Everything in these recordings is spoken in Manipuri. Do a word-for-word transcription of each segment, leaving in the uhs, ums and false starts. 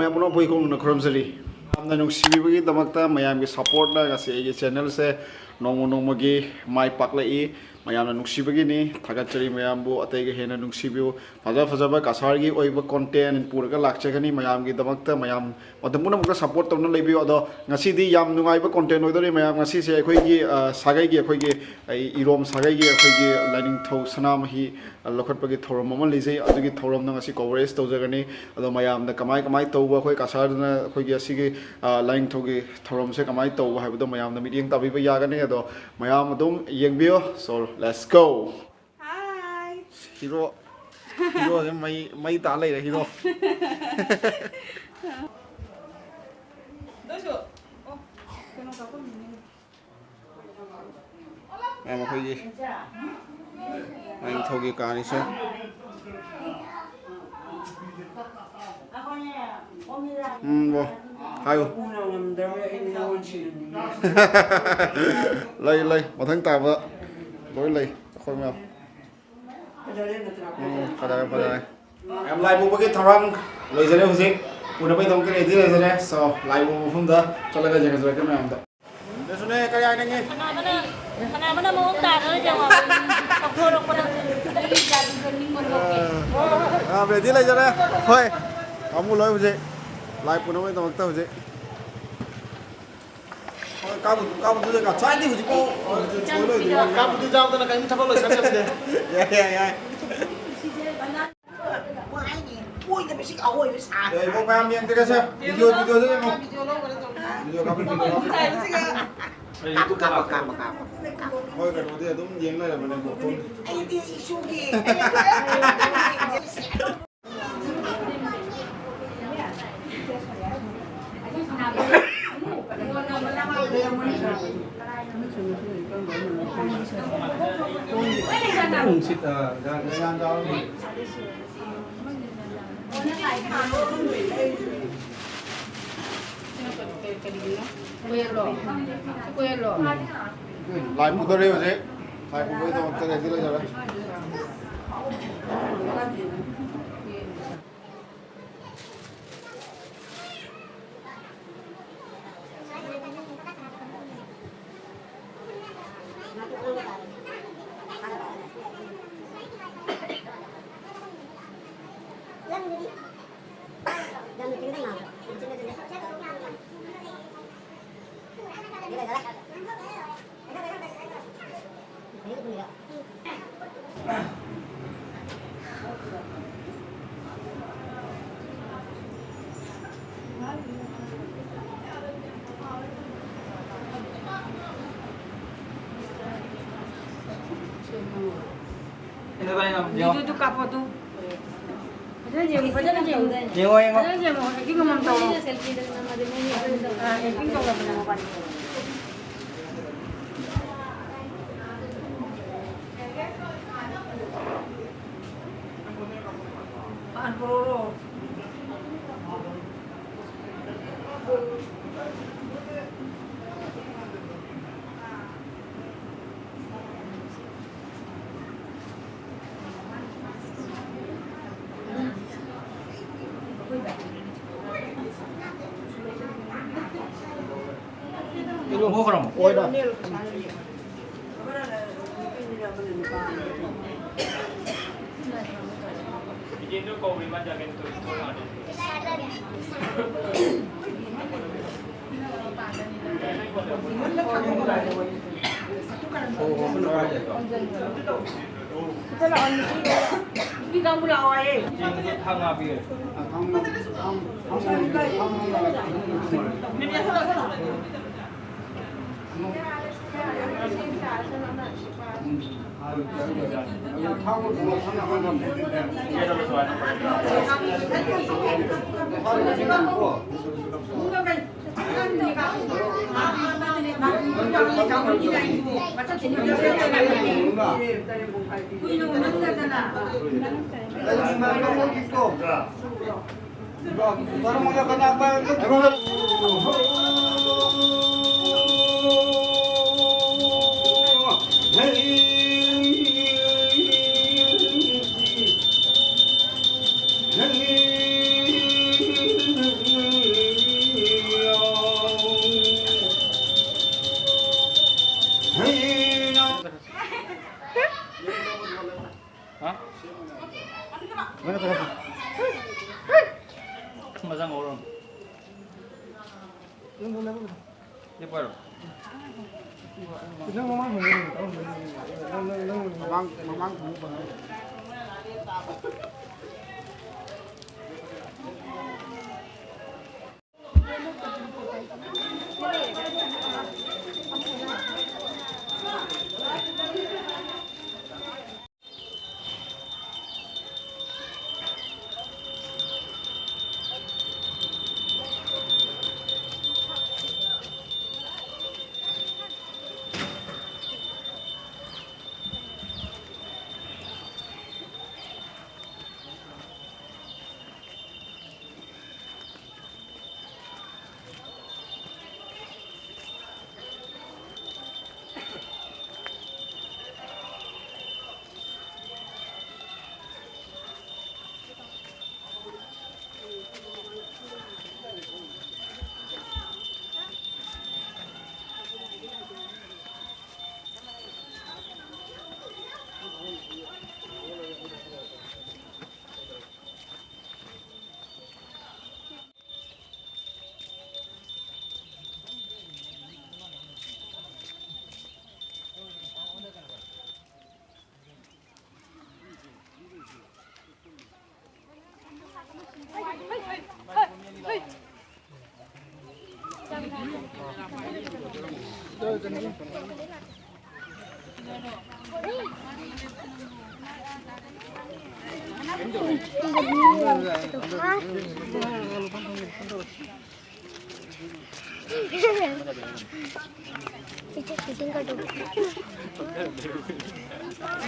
ꯃꯌꯥꯝ ꯄꯨꯝꯅꯃꯛꯄꯨ ꯏꯀꯣꯛꯅ ꯈꯨꯔꯨꯝꯖꯔꯤ꯫ ꯌꯥꯝꯅ ꯅꯨꯡꯁꯤꯕꯤꯕꯒꯤꯗꯃꯛꯇ, ꯃꯌꯥꯝꯒꯤ ꯁꯞꯄꯣꯔꯠꯅ ꯉꯁꯤ ꯑꯩꯒꯤ ꯆꯦꯅꯦꯜꯁꯦ ꯅꯣꯡꯃ ꯅꯣꯡꯃꯒꯤ ꯃꯥꯏ ꯄꯥꯛꯂꯛꯏ꯫ ꯃꯌꯥꯝꯅ ꯅꯨꯡꯁꯤꯕꯒꯤꯅꯤ꯫ ꯊꯥꯒꯠꯆꯔꯤ ꯃꯌꯥꯝꯕꯨ꯫ ꯑꯇꯩꯒ ꯍꯦꯟꯅ ꯅꯨꯡꯁꯤꯕꯤꯌꯨ꯫ ꯐꯖ ꯐꯖꯕ ꯀꯁꯥꯔꯒꯤ ꯑꯣꯏꯕ ꯀꯣꯟꯇꯦꯟ ꯄꯨꯔꯒ ꯂꯥꯛꯆꯒꯅꯤ ꯃꯌꯥꯝꯒꯤꯗꯃꯛꯇ꯫ ꯃꯌꯥꯝ ꯃꯇꯝ ꯄꯨꯝꯅꯃꯛꯇ ꯁꯞꯄꯣꯔꯠ ꯇꯧꯅ ꯂꯩꯕꯤꯌꯨ꯫ ꯑꯗꯣ ꯉꯁꯤꯗꯤ ꯌꯥꯝ ꯅꯨꯡꯉꯥꯏꯕ ꯀꯣꯟꯇꯦꯟ ꯑꯣꯏꯗꯣꯔꯤ ꯃꯌꯥꯝ꯫ ꯉꯁꯤꯁꯦ ꯑꯩꯈꯣꯏꯒꯤ, ꯑ, ꯁꯥꯒꯩꯒꯤ, ꯑꯩꯈꯣꯏꯒꯤ, ꯑꯩ ꯏꯔꯣꯝ ꯁꯥꯒꯩꯒꯤ ꯑꯩꯈꯣꯏꯒꯤ ꯂꯥꯏꯅꯤꯡꯊꯧ ꯁꯅꯥꯃꯍꯤ ꯂꯧꯈꯠꯄꯒꯤ ꯊꯧꯔꯝ ꯑꯃ ꯂꯩꯖꯩ꯫ ꯑꯗꯨꯒꯤ ꯊꯧꯔꯝꯗꯣ ꯉꯁꯤ ꯀꯣꯚꯔꯦꯖ ꯇꯧꯖꯒꯅꯤ꯫ ꯑꯗꯣ ꯃꯌꯥꯝꯅ ꯀꯃꯥꯏ ꯀꯃꯥꯏ ꯇꯧꯕ, ꯑꯩꯈꯣꯏ ꯀꯁꯥꯔꯗꯅ ꯑꯩꯈꯣꯏꯒꯤ ꯑꯁꯤꯒꯤ, ꯑ, ꯂꯥꯏꯅꯤꯡꯊꯧꯒꯤ ꯊꯧꯔꯝꯁꯦ ꯀꯃꯥꯏꯅ ꯇꯧꯕ ꯍꯥꯏꯕꯗꯣ ꯃꯌꯥꯝꯅ ꯃꯤꯠꯌꯦꯡ ꯇꯥꯕꯤꯕ ꯌꯥꯒꯅꯤ꯫ ꯑꯗꯣ ꯃꯌꯥꯝ ꯑꯗꯨꯝ ꯌꯦꯡꯕꯤꯌꯣ꯫ So, let's go! Hi. Hero, ꯍꯤꯔꯣꯁꯦ ꯃꯩ, ꯃꯩ ꯇꯥ ꯂꯩꯔꯦ, ꯍꯤꯔꯣ꯫ ꯑꯗꯨꯁꯨ, ꯑꯣ, ꯀꯩꯅꯣ ꯀꯥꯞꯄꯝꯃꯤꯅꯦ꯫ ꯃꯌꯥꯝ ꯑꯩꯈꯣꯏꯒꯤ ꯂꯥꯏꯅꯤꯡꯊꯧꯒꯤ ꯀꯥꯅꯤꯁꯦ꯫ ꯎꯝ, ꯕꯣ꯫ ꯍꯥꯏꯌꯨ꯫ ꯂꯩ, ꯂꯩ꯫ ꯃꯊꯪ ꯇꯥꯕ ꯂꯣꯏ ꯂꯩ ꯑꯩꯈꯣꯏ ꯃꯌꯥꯝ꯫ ꯎꯝ, ꯐꯖꯔꯦ, ꯐꯖꯔꯦ꯫ ꯃꯌꯥꯝ ꯂꯥꯏ ꯄꯨꯕꯒꯤ ꯊꯧꯔꯥꯡ ꯂꯣꯏꯖꯔꯦ ꯍꯧꯖꯤꯛ꯫ ꯄꯨꯅꯕꯒꯤꯗꯃꯛꯇ ꯔꯦꯗꯤ ꯂꯩꯖꯔꯦ꯫ So, ꯂꯥꯏ ꯄꯨꯕ ꯃꯐꯝꯗ ꯆꯠꯂꯒ ꯌꯦꯡꯍꯟꯖꯔꯛꯀꯦ ꯃꯌꯥꯝꯗ꯫ ꯗꯁꯨꯅꯦ, ꯀꯔꯤ ꯍꯥꯏꯅꯤꯡꯉꯤ? ꯁꯅꯥꯃꯅ, ꯁꯅꯥꯃꯅ ꯃꯑꯣꯡ ꯇꯥꯗꯅ ꯌꯦꯡꯉꯣ꯫ ꯂꯧꯊꯣꯔꯛꯄꯗ꯫ ꯑꯥ, ꯔꯦꯗꯤ ꯂꯩꯖꯔꯦ꯫ ꯍꯣꯏ꯫ ꯄꯥꯝꯃꯨ ꯂꯣꯏ ꯍꯧꯖꯤꯛ꯫ ꯂꯥꯏ ꯄꯨꯅꯕꯒꯤꯗꯃꯛꯇ ꯍꯧꯖꯤꯛ꯫ ꯍꯣꯏ, ꯀꯥꯕꯨ-, ꯀꯥꯕꯨꯗꯨꯗ ꯉꯁꯥꯏꯗꯤ ꯍꯧꯖꯤꯛꯐꯥꯎ ꯍꯧꯖꯤꯛ ꯁꯣꯏ ꯂꯣꯏꯗ꯭ꯔꯤ꯫ ꯀꯥꯕꯨꯗꯨ ꯌꯥꯎꯗꯅ ꯀꯔꯤꯝ ꯊꯕꯛ ꯂꯣꯏꯁꯟ ꯉꯝꯗꯦ꯫ ꯌꯥꯏ, ꯌꯥꯏ, ꯌꯥꯏ꯫ ꯋꯥꯏꯅꯦ, ꯑꯣꯏꯗꯕꯁꯤꯒ ꯑꯑꯣꯏꯕ ꯁꯥ꯫ ꯑꯦ, ꯏꯕꯣꯛ ꯃꯌꯥꯝ ꯌꯦꯡꯖꯒꯦꯁꯦ꯫ ꯚꯤꯗꯤꯑꯣ, ꯚꯤꯗꯤꯑꯣꯗ ꯌꯦꯡꯉꯣ꯫ ꯚꯤꯗꯤꯑꯣ ꯂꯧꯒꯗꯕ꯫ ꯚꯤꯗꯤꯑꯣ ꯀꯥꯞꯄ ꯚꯤꯗꯤꯑꯣ ꯂꯧ꯫ ꯆꯥꯏꯕꯁꯤꯒ꯫ ꯀꯥꯞꯄ, ꯀꯥꯞꯄ, ꯀꯥꯞꯄ, ꯀꯥꯞꯄ꯫ ꯍꯣꯏ, ꯀꯩꯅꯣꯗꯤ ꯑꯗꯨꯝ ꯌꯦꯡ ꯂꯩꯔꯕꯅꯦ, ꯏꯕꯣꯛꯇꯣ꯫ ꯑꯩꯗꯤ ꯏꯁꯨꯒꯤ꯫ ꯂꯥꯏ ꯄꯨꯗꯣꯔꯦ ꯍꯧꯖꯤꯛ꯫ ꯂꯥꯏ ꯄꯨꯕꯒꯤꯗꯃꯛꯇ ꯔꯦꯗꯤ ꯂꯩꯖꯔꯦ꯫ ꯑꯗꯨ, ꯑꯗꯨ, ꯑꯗꯨ ꯀꯥꯞꯄꯣ, ꯑꯗꯨ꯫ ꯐꯖꯅ ꯌꯦꯡꯉꯨ, ꯐꯖꯅ ꯌꯦꯡꯉꯨ꯫ ꯌꯦꯡꯉꯣ, ꯌꯦꯡꯉꯣ꯫ ꯐꯖꯅ ꯌꯦꯡꯉꯣ, ꯍꯧꯖꯤꯛꯀꯤ ꯃꯃꯝ ꯇꯧꯔꯣ꯫ ꯑꯥ, acting ꯇꯧꯔꯕꯅꯦ ꯃꯕꯥꯅꯤ꯫ ꯃꯖꯥ ꯉꯧꯔꯣ꯫ ꯁꯤ ꯄꯥꯏꯔꯣ꯫ ꯃꯃꯥꯡ, ꯃꯃꯥꯡ ꯊꯣꯡꯕ ꯐꯪꯉꯦ꯫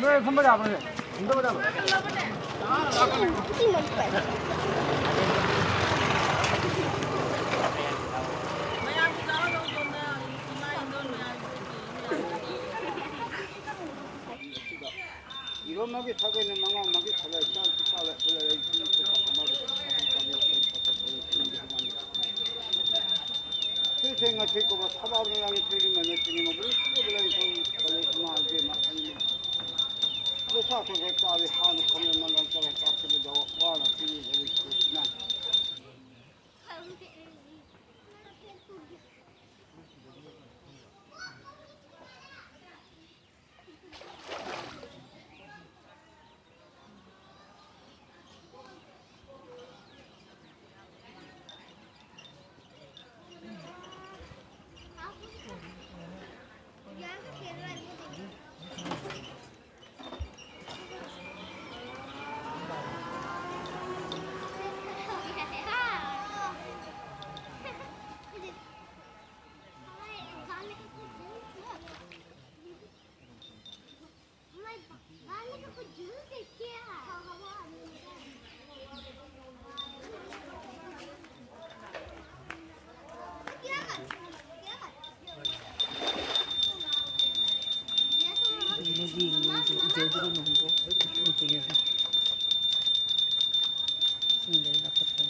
ꯅꯣꯏ ꯐꯝꯕ ꯌꯥꯕ꯭ꯔꯣꯅꯦ? ꯐꯝꯗꯕ ꯌꯥꯕ꯭ꯔꯣ? ꯏꯔꯣꯝꯕꯒꯤ ꯁꯥꯒꯩꯅ ꯃꯉꯥ ꯃꯔꯤ ꯊꯥꯗꯔ ꯆꯥꯛ ꯆꯥꯔ ꯂꯩꯔꯦ꯫ ꯁꯤꯁꯦ ꯉꯁꯤ ꯀꯧꯕ ꯊꯕꯥꯛꯅ ꯂꯥꯡ ꯊꯣꯏꯔꯤ ꯃꯅ ꯆꯤꯅꯤ ꯃꯕꯨ ꯀꯧꯕ ꯂꯥꯡ ꯊꯣꯏꯔꯤ ꯀꯧꯕ ꯏꯃꯥ ꯏꯕꯦꯝꯃ ꯑꯅꯤ꯫ ꯑꯗꯣ ꯆꯥꯛ ꯊꯣꯡꯕ ꯆꯥꯔꯤ ꯍꯥꯟꯅ ꯈꯪꯅ ꯃꯪꯒꯜ ꯆꯥꯕ ꯆꯥꯛ ꯊꯣꯡꯕꯗꯣ ꯌꯦꯡꯉꯨ, ꯎꯖꯗ꯭ꯔꯣ ꯅꯣꯡꯗꯣ? ꯎꯗꯦ꯫ ꯏꯁꯤꯡ ꯂꯩ ꯂꯥꯞꯄꯗꯣ꯫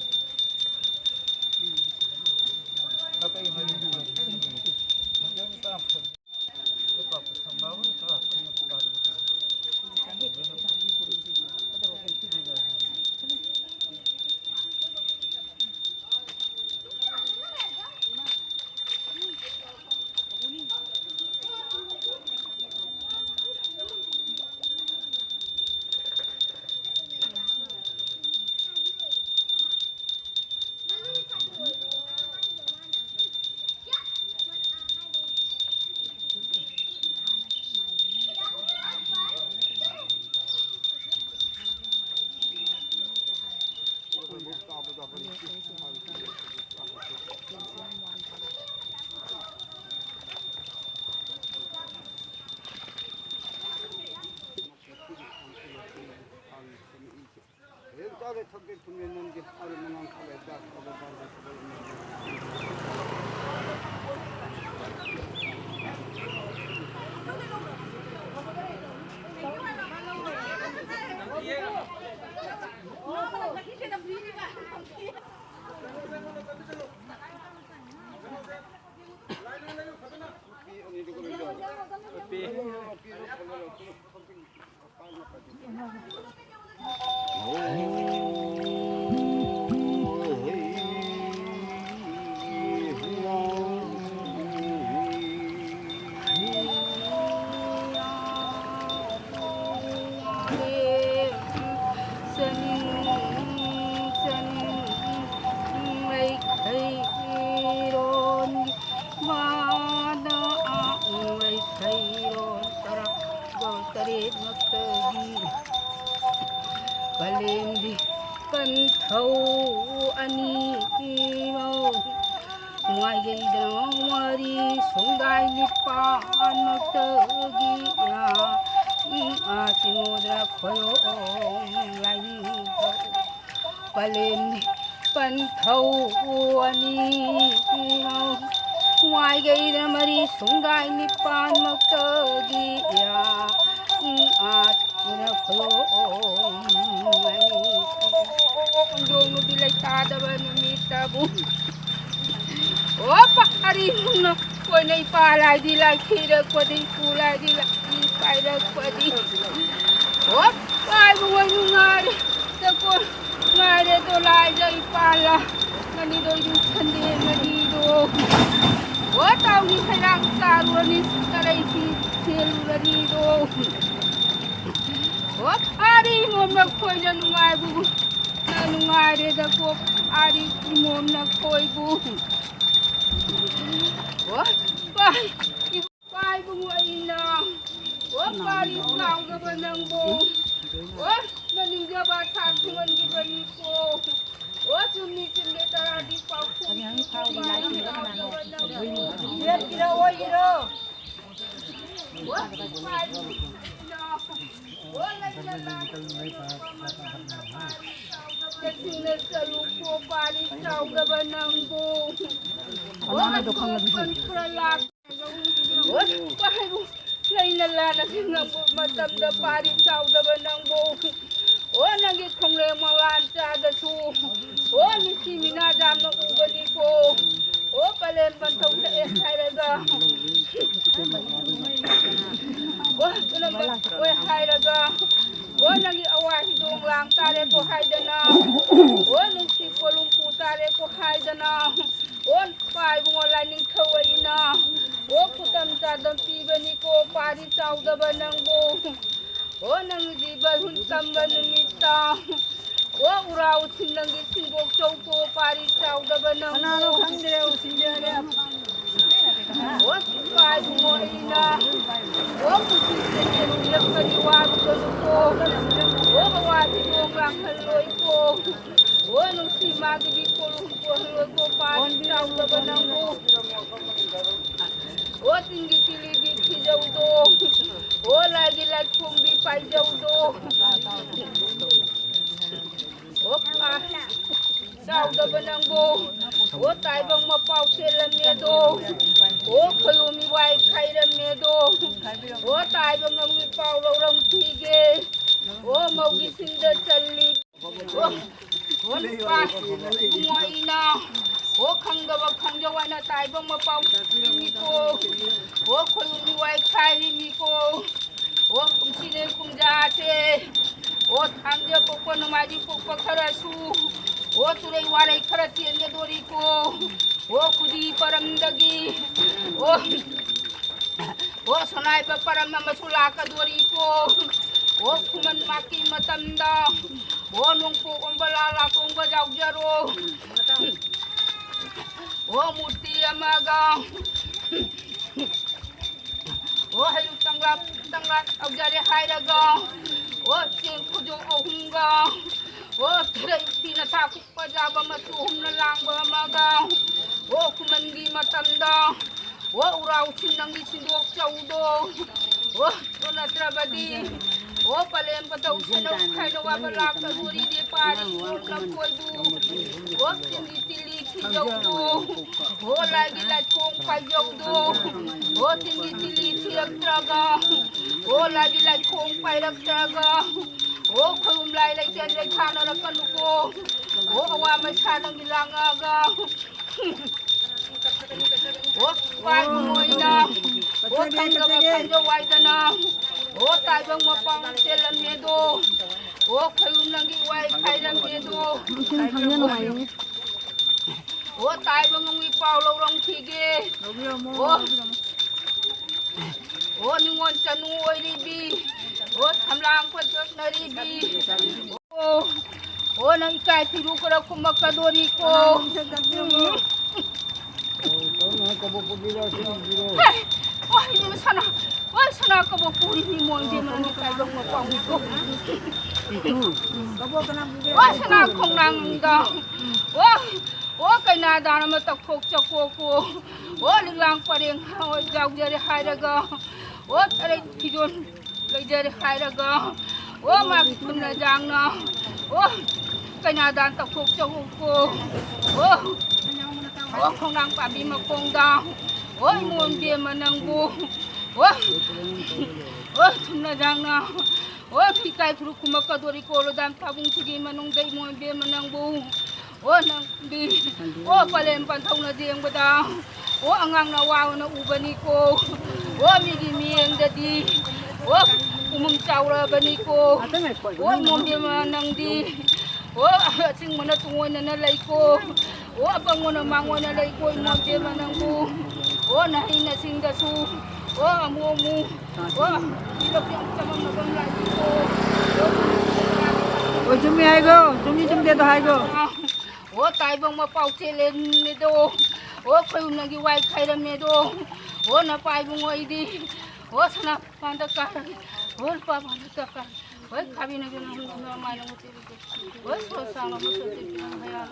ꯃꯥꯗ ꯃꯩꯇꯩꯔꯣꯟ ꯇꯔꯥ ꯇꯔꯦꯠꯃꯛꯇꯒꯤ ꯄꯂꯦꯝꯗꯤ ꯄꯟꯊꯧ ꯑꯅꯤꯃꯛ ꯅꯨꯡꯉꯥꯏꯖꯩꯗꯅ ꯃꯔꯤ ꯁꯨꯡꯗꯥꯏ ꯅꯤꯄꯥꯟꯃꯛꯇꯒꯤ ꯆꯤꯡꯉꯨꯗ꯭ꯔ ꯈꯣꯏꯔꯣꯡ ꯂꯥꯏꯅꯤꯡꯊꯧ ꯄꯂꯦꯝꯅꯤ ꯄꯟꯊꯧ ꯑꯅꯤ ꯋꯥꯏꯒꯩꯗ ꯃꯔꯤ ꯁꯨꯡꯗꯥꯏ ꯅꯤꯄꯥꯟꯃꯛꯇꯒꯤ ꯎꯝ, ꯑꯥ, ꯈꯨꯔꯨꯝꯃꯅꯤ꯫ ꯈꯣꯡꯖꯣꯝ ꯅꯨꯕꯤ ꯂꯩꯇꯥꯗꯕ ꯅꯨꯃꯤꯠꯇꯕꯨ꯫ ꯑꯣ, ꯄꯥꯔꯤ ꯅꯨꯡꯅ ꯑꯩꯈꯣꯏꯅ ꯏꯄꯥ ꯂꯥꯏꯗꯤ ꯂꯥꯏ ꯊꯤꯔꯛꯄꯗꯤ, ꯏꯄꯨ ꯂꯥꯏꯗꯤ ꯂꯥꯏ ꯄꯥꯏꯔꯛꯄꯗꯤ꯫ ꯑꯣ, ꯄꯥꯏꯕ ꯃꯣꯏ ꯅꯨꯡꯉꯥꯏꯔꯦ꯫ ꯆꯀꯣ ꯉꯥꯏꯔꯦꯗꯣ ꯂꯥꯏꯗ ꯏꯄꯥꯂ꯫ ꯉꯅꯤꯗꯣ ꯌꯨ ꯁꯟꯗꯦ ꯉꯅꯤꯗꯣ꯫ ꯑꯣ ꯇꯥꯎꯅꯤ ꯈꯩꯔꯥꯡ ꯆꯥꯔꯨꯔꯅꯤ ꯀꯔꯩꯁꯤ ꯁꯦꯜꯂꯨꯔꯅꯤꯗꯣ꯫ ꯑꯣ ꯐꯥꯔꯤ ꯏꯃꯣꯝꯅ ꯈꯣꯏꯅ ꯅꯨꯡꯉꯥꯏꯕꯕꯨ꯫ ꯅ ꯅꯨꯡꯉꯥꯏꯔꯦꯗꯀꯣ ꯐꯥꯔꯤ ꯏꯃꯣꯝꯅ ꯈꯣꯏꯕꯨ꯫ ꯑꯣ ꯄꯥꯏ ꯄꯥꯏꯕꯨꯡ ꯑꯩꯅ꯫ ꯑꯣ ꯄꯥꯔꯤ ꯆꯥꯎꯗꯕ ꯅꯪꯕꯨ꯫ ꯑꯣ ꯅꯅꯤꯡꯖꯕ ꯁꯥ ꯊꯨꯡꯍꯟꯈꯤꯕꯅꯤꯀꯣ꯫ ꯑꯣ ꯆꯨꯝꯃꯤ ꯆꯨꯝꯗꯦ ꯇꯔꯥꯗꯤ ꯄꯥꯎꯈꯨꯝ ꯄꯤꯔꯛꯑꯣ ꯏꯔꯣ꯫ ꯑꯣ ꯄꯥꯏꯕꯨꯡ ꯑꯩꯅ꯫ ꯑꯣ ꯂꯩꯅ ꯂꯥꯟꯅ ꯆꯠꯁꯤꯡꯅ ꯆꯠꯂꯨꯀꯣ ꯄꯥꯔꯤ ꯆꯥꯎꯗꯕ ꯅꯪꯕꯨ꯫ ꯑꯣ ꯑꯗꯨ ꯈꯔ ꯂꯥꯛ ꯑꯣ ꯄꯥꯏꯕꯨꯡ ꯂꯩꯅ ꯂꯥꯟꯅ ꯉꯝꯕ ꯃꯇꯝꯗ ꯄꯥꯔꯤ ꯆꯥꯎꯗꯕ ꯅꯪꯕꯨ꯫ ꯑꯣ ꯅꯪꯒꯤ ꯈꯣꯡꯂꯦꯝ ꯃꯋꯥꯟ ꯆꯥꯗꯁꯨ꯫ ꯑꯣ ꯃꯤꯁꯤ ꯃꯤꯅꯥ ꯌꯥꯝꯅ ꯎꯕꯅꯤꯀꯣ꯫ ꯑꯣ ꯄꯂꯦꯝ ꯄꯟꯊꯧ ꯁꯛꯑꯦ ꯍꯥꯏꯔꯒ꯫ ꯑꯣ ꯄꯨꯝꯅꯃꯛ ꯑꯣꯏ ꯍꯥꯏꯔꯒ꯫ ꯑꯣ ꯅꯪꯒꯤ ꯑꯋꯥ ꯍꯤꯗꯣꯡ ꯂꯥꯡ ꯇꯥꯔꯦꯀꯣ ꯍꯥꯏꯗꯅ꯫ ꯑꯣ ꯅꯨꯡꯁꯤ ꯄꯣꯂꯨꯝ ꯄꯨ ꯇꯥꯔꯦꯀꯣ ꯍꯥꯏꯗꯅ꯫ ꯑꯣ ꯄꯥꯏꯕꯨꯡꯉꯣ ꯂꯥꯏꯅꯤꯡꯊꯧ ꯑꯩꯅ꯫ ꯑꯣ ꯈꯨꯇꯝ ꯆꯥꯗꯝ ꯄꯤꯕꯅꯤꯀꯣ ꯄꯥꯔꯤ ꯆꯥꯎꯗꯕ ꯅꯪꯕꯨ꯫ ꯑꯣ ꯅꯪꯒꯤ ꯕꯥꯔꯍꯨꯟ ꯇꯝꯕ ꯅꯨꯃꯤꯠꯇ꯫ ꯑꯣ ꯎꯔꯥꯎ ꯊꯤꯡ ꯅꯪꯒꯤ ꯁꯤꯡꯒꯣꯛ ꯆꯧꯀꯣ ꯄꯥꯔꯤ ꯆꯥꯎꯗꯕ ꯅꯪꯕꯨ꯫ ꯀꯅꯥꯅꯣ ꯈꯪꯗ꯭ꯔꯦ ꯎꯁꯤꯟꯗꯦ꯫ ꯑꯣ ꯄꯥꯏꯕꯨꯡꯉꯣ ꯑꯩꯅ꯫ ꯑꯣ ꯄꯨꯟꯁꯤꯁꯦ ꯌꯦꯛꯄꯗꯤ ꯋꯥꯔꯨꯒꯅꯨꯀꯣ꯫ ꯑꯣ ꯑꯋꯥ ꯊꯤꯗꯣꯡ ꯂꯥꯡꯍꯜꯂꯣꯏꯀꯣ꯫ ꯑꯣ ꯅꯨꯡꯁꯤ ꯃꯥꯒꯤꯗꯤ ꯄꯣꯂꯨꯝ ꯄꯣꯍꯜꯂꯣꯏꯀꯣ ꯄꯥꯔꯤ ꯆꯥꯎꯗꯕ ꯅꯪꯕꯨ꯫ ꯑꯣ ꯆꯤꯡꯒꯤ ꯇꯤꯂꯤꯒꯤ ꯐꯤꯖꯧꯗꯣ꯫ ꯑꯣ ꯂꯥꯏꯒꯤ ꯂꯥꯏꯈꯣꯡꯒꯤ ꯄꯥꯏꯖꯧꯗꯣ꯫ ꯑꯣ ꯄꯥ ꯆꯥꯎꯗꯕ ꯅꯪꯕꯨ꯫ ꯑꯣ ꯇꯥꯏꯕꯪ ꯃꯄꯥꯎ ꯆꯦꯜꯂꯝꯃꯦꯗꯣ꯫ ꯑꯣ ꯈꯣꯏꯔꯣꯝ ꯃꯤꯋꯥꯏ ꯈꯥꯏꯔꯝꯃꯦꯗꯣ꯫ ꯑꯣ ꯇꯥꯏꯕ ꯉꯝꯒꯤ ꯄꯥꯎ ꯂꯧꯔꯝꯈꯤꯒꯦ꯫ ꯑꯣ ꯃꯧꯒꯤꯁꯤꯡꯗ ꯆꯜꯂꯤ꯫ ꯑꯣ, ꯑꯣ ꯅꯨꯄꯥ ꯏꯕꯨꯡꯉꯣ ꯑꯩꯅ, ꯑꯣ ꯈꯪꯗꯕ ꯈꯪꯖꯧ ꯍꯥꯏꯅ ꯇꯥꯏꯕ ꯃꯄꯥꯎ ꯄꯤꯔꯤꯃꯤꯀꯣ꯫ ꯑꯣ ꯈꯣꯏꯔꯨꯝꯃꯤ ꯋꯥꯏ ꯈꯥꯏꯔꯤꯃꯤꯀꯣ꯫ ꯑꯣ ꯀꯨꯝꯁꯤꯅꯦ ꯀꯨꯝꯖꯥꯁꯦ꯫ ꯑꯣ ꯊꯥꯡꯖ ꯄꯣꯛꯄ ꯅꯣꯡꯃꯥꯏꯖꯤꯡ ꯄꯣꯛꯄ ꯈꯔꯁꯨ꯫ ꯑꯣ ꯇꯨꯔꯩ ꯋꯥꯔꯩ ꯈꯔ ꯆꯦꯟꯒꯗꯣꯔꯤꯀꯣ꯫ ꯑꯣ ꯈꯨꯗꯤ ꯄꯔꯝꯗꯒꯤ꯫ ꯑꯣ ꯑꯣ ꯁꯣꯅꯥꯏꯕ ꯄꯔꯝ ꯑꯃꯁꯨ ꯂꯥꯛꯀꯗꯣꯔꯤꯀꯣ꯫ ꯑꯣ ꯈꯨꯃꯟ ꯃꯥꯀꯤ ꯃꯇꯝꯗ꯫ ꯑꯣ ꯅꯣꯡꯄꯣꯛ ꯑꯣꯝꯕ ꯂꯥ ꯂꯥꯇꯣꯡꯕ ꯌꯥꯎꯖꯔꯣ꯫ ꯑꯣ ꯃꯨꯔꯇꯤ ꯑꯃꯒ꯫ ꯑꯣ ꯍꯩꯔꯨꯛ ꯇꯪꯂꯥ ꯇꯪꯂꯥ ꯌꯥꯎꯖꯔꯦ ꯍꯥꯏꯔꯒ꯫ ꯑꯣ ꯆꯦꯡ ꯈꯨꯖꯣꯛ ꯑꯍꯨꯝꯒ꯫ ꯑꯣ ꯊꯔꯩ ꯐꯤꯅ ꯊꯥ ꯄꯖꯥꯕ ꯃꯆꯨ ꯍꯨꯝꯅ ꯂꯥꯡꯕ ꯑꯃꯒ꯫ ꯑꯣ ꯈꯨꯃꯟꯒꯤ ꯃꯇꯝꯗ꯫ ꯑꯣ ꯎꯔꯥꯎꯁꯤꯡ ꯅꯪꯒꯤ ꯁꯤꯟꯗꯣꯛꯆꯧꯗꯣ꯫ ꯑꯣ ꯑꯗꯨ ꯅꯠꯇ꯭ꯔꯕꯗꯤ꯫ ꯑꯣ ꯄꯂꯦꯝ ꯄꯇꯧ ꯁꯦꯅꯧ ꯈꯥꯏꯅ ꯋꯥꯕ ꯂꯥꯛꯇ ꯗꯣꯔꯤꯗꯦ ꯄꯥꯔꯤ ꯏꯃꯣꯝ ꯂꯝꯀꯣꯏꯕꯨ꯫ ꯑꯣ ꯇꯤꯜꯂꯤ ꯇꯤꯜꯂꯤ ꯊꯤꯖꯧꯗꯣ꯫ ꯑꯣ ꯂꯥꯏꯒꯤ ꯂꯥꯏꯈꯣꯡ ꯄꯥꯏꯖꯧꯗꯣ꯫ ꯑꯣ ꯇꯤꯜꯂꯤ ꯇꯤꯜꯂꯤ ꯊꯤꯔꯛꯇ꯭ꯔꯒ꯫ ꯑꯣ ꯂꯥꯏꯒꯤ ꯂꯥꯏꯈꯣꯡ ꯄꯥꯏꯔꯛꯇ꯭ꯔꯒ꯫ ꯑꯣ ꯈꯨꯔꯨꯝ ꯂꯥꯏ ꯂꯩꯇꯦꯟ ꯂꯩꯊꯥꯅꯔꯛꯀꯅꯨꯀꯣ꯫ ꯑꯣ ꯑꯋꯥ ꯃꯩꯁꯥ ꯅꯪꯒꯤ ꯂꯥꯡꯉꯛꯑꯒ꯫ ꯑꯣ ꯄꯥꯏꯕ ꯃꯣꯏꯅ꯫ ꯑꯣ ꯈꯪꯗꯕ ꯈꯪꯖꯧ ꯍꯥꯏꯗꯅ꯫ ꯑꯣ ꯇꯥꯏꯕꯪ ꯃꯄꯥꯎ ꯆꯦꯜꯂꯝꯃꯦꯗꯣ꯫ ꯑꯣ ꯈꯣꯏꯔꯨꯝ ꯅꯪꯒꯤ ꯋꯥꯏ ꯈꯥꯏꯔꯝꯃꯦꯗꯣ꯫ ꯅꯨꯡꯊꯤꯜ ꯈꯪꯗꯦ ꯅꯨꯡꯉꯥꯏꯌꯦ꯫ ꯑꯣ ꯇꯥꯏꯕꯪ ꯅꯪꯒꯤ ꯄꯥꯎ ꯂꯧꯔꯝꯈꯤꯒꯦ꯫ ꯂꯧꯕꯤꯔꯝꯃꯣ, ꯑꯣ꯫ ꯂꯧꯕꯤꯔꯝꯃꯣ꯫ ꯑꯣ ꯅꯤꯉꯣꯜ ꯆꯅꯨ ꯑꯣꯏꯔꯤꯕꯤ꯫ ꯑꯣ ꯁꯝꯂꯥꯡ ꯄꯠꯂꯛꯅꯔꯤꯕꯤ꯫ ꯑꯣ, ꯑꯣ, ꯅꯪ ꯏꯀꯥꯏ ꯐꯤꯔꯨ ꯈꯔ ꯀꯨꯝꯃꯛꯀꯗꯣꯔꯤꯀꯣ꯫ ꯎꯝ꯫ ꯍꯦ, ꯍꯣꯏ, ꯏꯕꯦꯝꯃ ꯁꯅꯥ, ꯍꯣꯏ, ꯁꯅꯥ ꯀꯕꯣꯛ ꯄꯨꯔꯤꯅꯤ ꯃꯣꯏ ꯏꯕꯦꯝꯃ ꯅꯪ ꯏꯀꯥꯏꯕ ꯃꯄꯥꯎꯗꯣ꯫ ꯍꯣꯏ, ꯁꯅꯥ ꯈꯣꯡꯅꯥꯡꯗ꯫ ꯑꯣ, ꯑꯣ, ꯀꯩꯅꯥꯗꯥꯟ ꯑꯃ ꯇꯧꯊꯣꯛꯆꯀꯣꯀꯣ꯫ ꯑꯣ, ꯂꯤꯛꯂꯥꯡ ꯄꯔꯦꯡ ꯍꯣꯏ ꯌꯥꯎꯖꯔꯦ ꯍꯥꯏꯔꯒ꯫ ꯑꯣ, ꯇꯔꯦꯠ ꯐꯤꯖꯣꯜ ꯂꯩꯖꯔꯦ ꯍꯥꯏꯔꯒ꯫ ꯑꯣ ꯃꯥꯒꯤ ꯊꯨꯝꯅ ꯌꯥꯡꯅ꯫ ꯑꯣ ꯀꯩꯅꯥꯗꯥꯟ ꯇꯧꯊꯣꯛꯆꯍꯧꯀꯣ꯫ ꯑꯣ ꯑꯣ ꯈꯣꯡꯅꯥꯡ ꯄꯥꯝꯕꯤ ꯃꯈꯣꯡꯗ꯫ ꯑꯣ ꯏꯃꯣꯟ ꯕꯦꯝꯃ ꯅꯪꯕꯨ꯫ ꯑꯣ, ꯑꯣ, ꯊꯨꯝꯅ ꯌꯥꯡꯅ, ꯑꯣ, ꯐꯤ ꯀꯥꯏ ꯐꯨꯔꯨꯛ ꯀꯨꯝꯃꯛꯀꯗꯣꯔꯤꯀꯣ, ꯂꯣꯗꯥꯝ ꯊꯥꯕꯨꯡꯁꯤꯒꯤ ꯃꯅꯨꯡꯗ ꯏꯃꯣꯏ ꯏꯕꯦꯝꯃ ꯅꯪꯕꯨ, ꯑꯣ, ꯅꯪꯗꯤ, ꯑꯣ, ꯄꯂꯦꯝ ꯄꯟꯊꯧꯅ ꯌꯦꯡꯕꯗ, ꯑꯣ, ꯑꯉꯥꯡꯅ ꯋꯥꯅ ꯎꯕꯅꯤꯀꯣ, ꯑꯣ, ꯃꯤꯒꯤ ꯃꯤꯠꯌꯦꯡꯗꯗꯤ, ꯑꯣ, ꯎꯃꯨꯝ ꯆꯥꯎꯔꯕꯅꯤꯀꯣ, ꯑꯣ, ꯏꯃꯣꯏ ꯏꯕꯦꯝꯃ ꯅꯪꯗꯤ, ꯑꯣ, ꯑꯆꯤꯡꯕꯅ ꯇꯨꯡꯑꯣꯏꯅꯅ ꯂꯩꯀꯣ, ꯑꯣ, ꯑꯄꯪꯕꯅ ꯃꯥꯡꯑꯣꯏꯅ ꯂꯩꯀꯣ, ꯏꯃꯣꯏ ꯏꯕꯦꯝꯃ ꯅꯪꯕꯨ, ꯑꯣ, ꯅꯍꯩꯅꯁꯤꯡꯗꯁꯨ, ꯑꯣ, ꯑꯃꯨꯛ ꯑꯃꯨꯛ, ꯑꯣ, ꯄꯤꯔꯛꯄ ꯌꯥꯝ ꯆꯃꯝꯅꯕ ꯑꯃ ꯂꯥꯛꯏꯀꯣ꯫ ꯑꯣ, ꯆꯨꯝꯃꯤ ꯍꯥꯏꯒꯣ, ꯆꯨꯝꯃꯤ ꯆꯨꯝꯗꯦꯗꯣ ꯍꯥꯏꯒꯣ꯫ ꯑꯣ, ꯇꯥꯏꯕꯪ ꯃꯄꯥꯎ ꯆꯦꯜꯂꯦꯃꯦꯗꯣ꯫ ꯑꯣ, ꯈꯣꯏ ꯎꯅꯒꯤ ꯋꯥꯏ ꯈꯥꯏꯔꯝꯃꯦꯗꯣ꯫ ꯑꯣ, ꯅꯄꯥ ꯏꯕꯨꯡꯉꯣ ꯑꯩꯗꯤ꯫ ꯑꯣ, ꯁꯅꯥ ꯄꯥꯟꯗ ꯀꯥꯔꯒꯦ꯫ ꯑꯣ, ꯂꯨꯄꯥ ꯄꯥꯟꯗ ꯀꯥꯔꯒꯦ꯫ ꯍꯣꯏ, ꯈꯥꯕꯤꯅꯒꯦ ꯅꯪ ꯃꯃꯥꯏ ꯅꯪ ꯎꯠꯇꯦ꯫ ꯍꯣꯏ, ꯁꯣ ꯁꯥꯡꯅ ꯃꯁꯛ ꯇꯦꯛꯄꯤ ꯅꯪ ꯍꯌꯥ꯫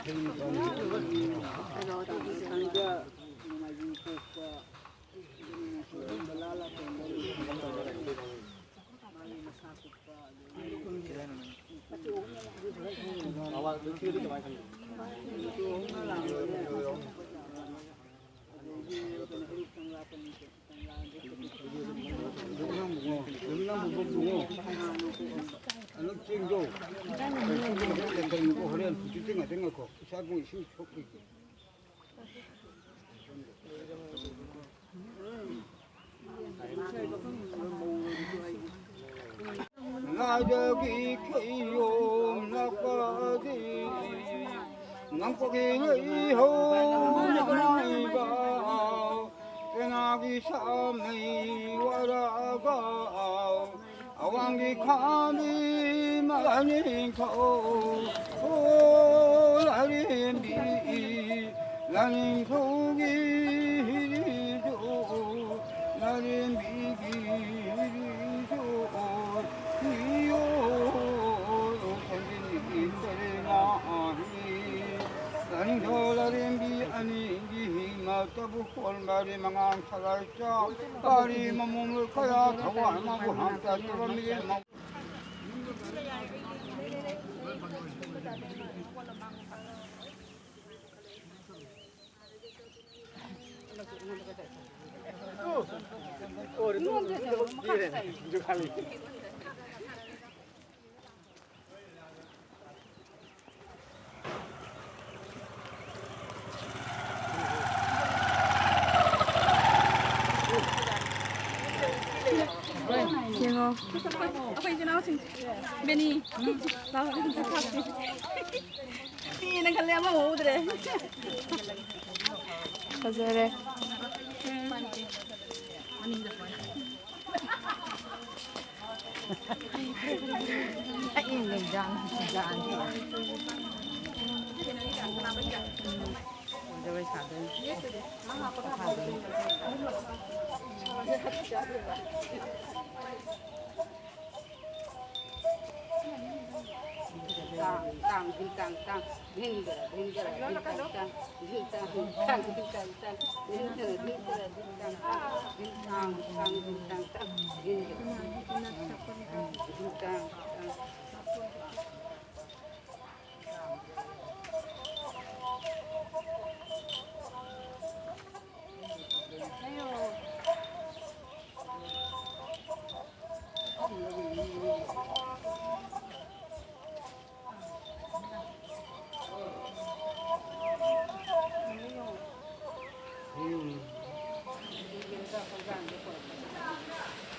ꯍꯣꯔꯦꯟ ꯍꯧꯖꯤꯛꯇꯤ ꯉꯥꯛꯇꯪ ꯉꯥꯏꯈꯣ, ꯏꯁꯥꯕꯨ ꯏꯁꯤꯡ ꯁꯣꯛꯄꯤꯒꯦ꯫ ꯂꯥꯏꯗꯒꯤ ꯈꯩꯔꯣꯝ ꯂꯥꯛꯄꯗꯤ ꯉꯝꯄꯒꯤ ꯂꯩꯍꯧ ꯃꯥꯏꯕ ꯄꯦꯅꯥꯒꯤ ꯁꯥꯃꯩ ꯋꯥꯔꯒ ꯑꯋꯥꯡꯒꯤ ꯈꯥꯕꯤ ꯃꯅꯤꯡꯊꯧ ꯂꯥꯏꯔꯦꯝꯕꯤ ꯂꯥꯏꯅꯤꯡꯊꯧꯒꯤ ꯍꯤꯔꯤꯁꯨ ꯂꯥꯏꯔꯦꯝꯕꯤꯒꯤ ꯍꯤꯔꯤꯁꯨ ꯄꯤꯌꯣ ꯁꯟꯖꯤꯅꯤꯒꯤ ꯁꯔꯦꯅꯥ ꯂꯥꯏꯅꯤꯡꯊꯧ ꯂꯥꯏꯔꯦꯝꯕꯤ ꯑꯅꯤꯒꯤ ꯍꯤꯃꯛꯇꯕꯨ ꯀꯣꯟꯕꯥꯔꯤ ꯃꯉꯥꯡ ꯁꯂꯥꯏ ꯆꯥ ꯀꯥꯔꯤ ꯃꯃꯣꯝ ꯀꯌꯥ ꯊꯋꯥꯏ ꯃꯥꯕꯨ ꯍꯥꯝꯇ ꯇꯧꯔꯝꯃꯤ꯫ ꯌꯦꯡꯉꯣ꯫ ꯑꯩꯈꯣꯏ ꯏꯆꯤꯟ ꯏꯅꯥꯎꯁꯤꯡ ꯕꯦꯅꯤ, ꯂꯥꯎ, ꯑꯝꯇ ꯀꯥꯞꯁꯤ꯫ ꯊꯤꯅ ꯈꯜꯂꯦ, ꯑꯃ ꯎꯗ꯭ꯔꯦ꯫ ꯐꯖꯔꯦ꯫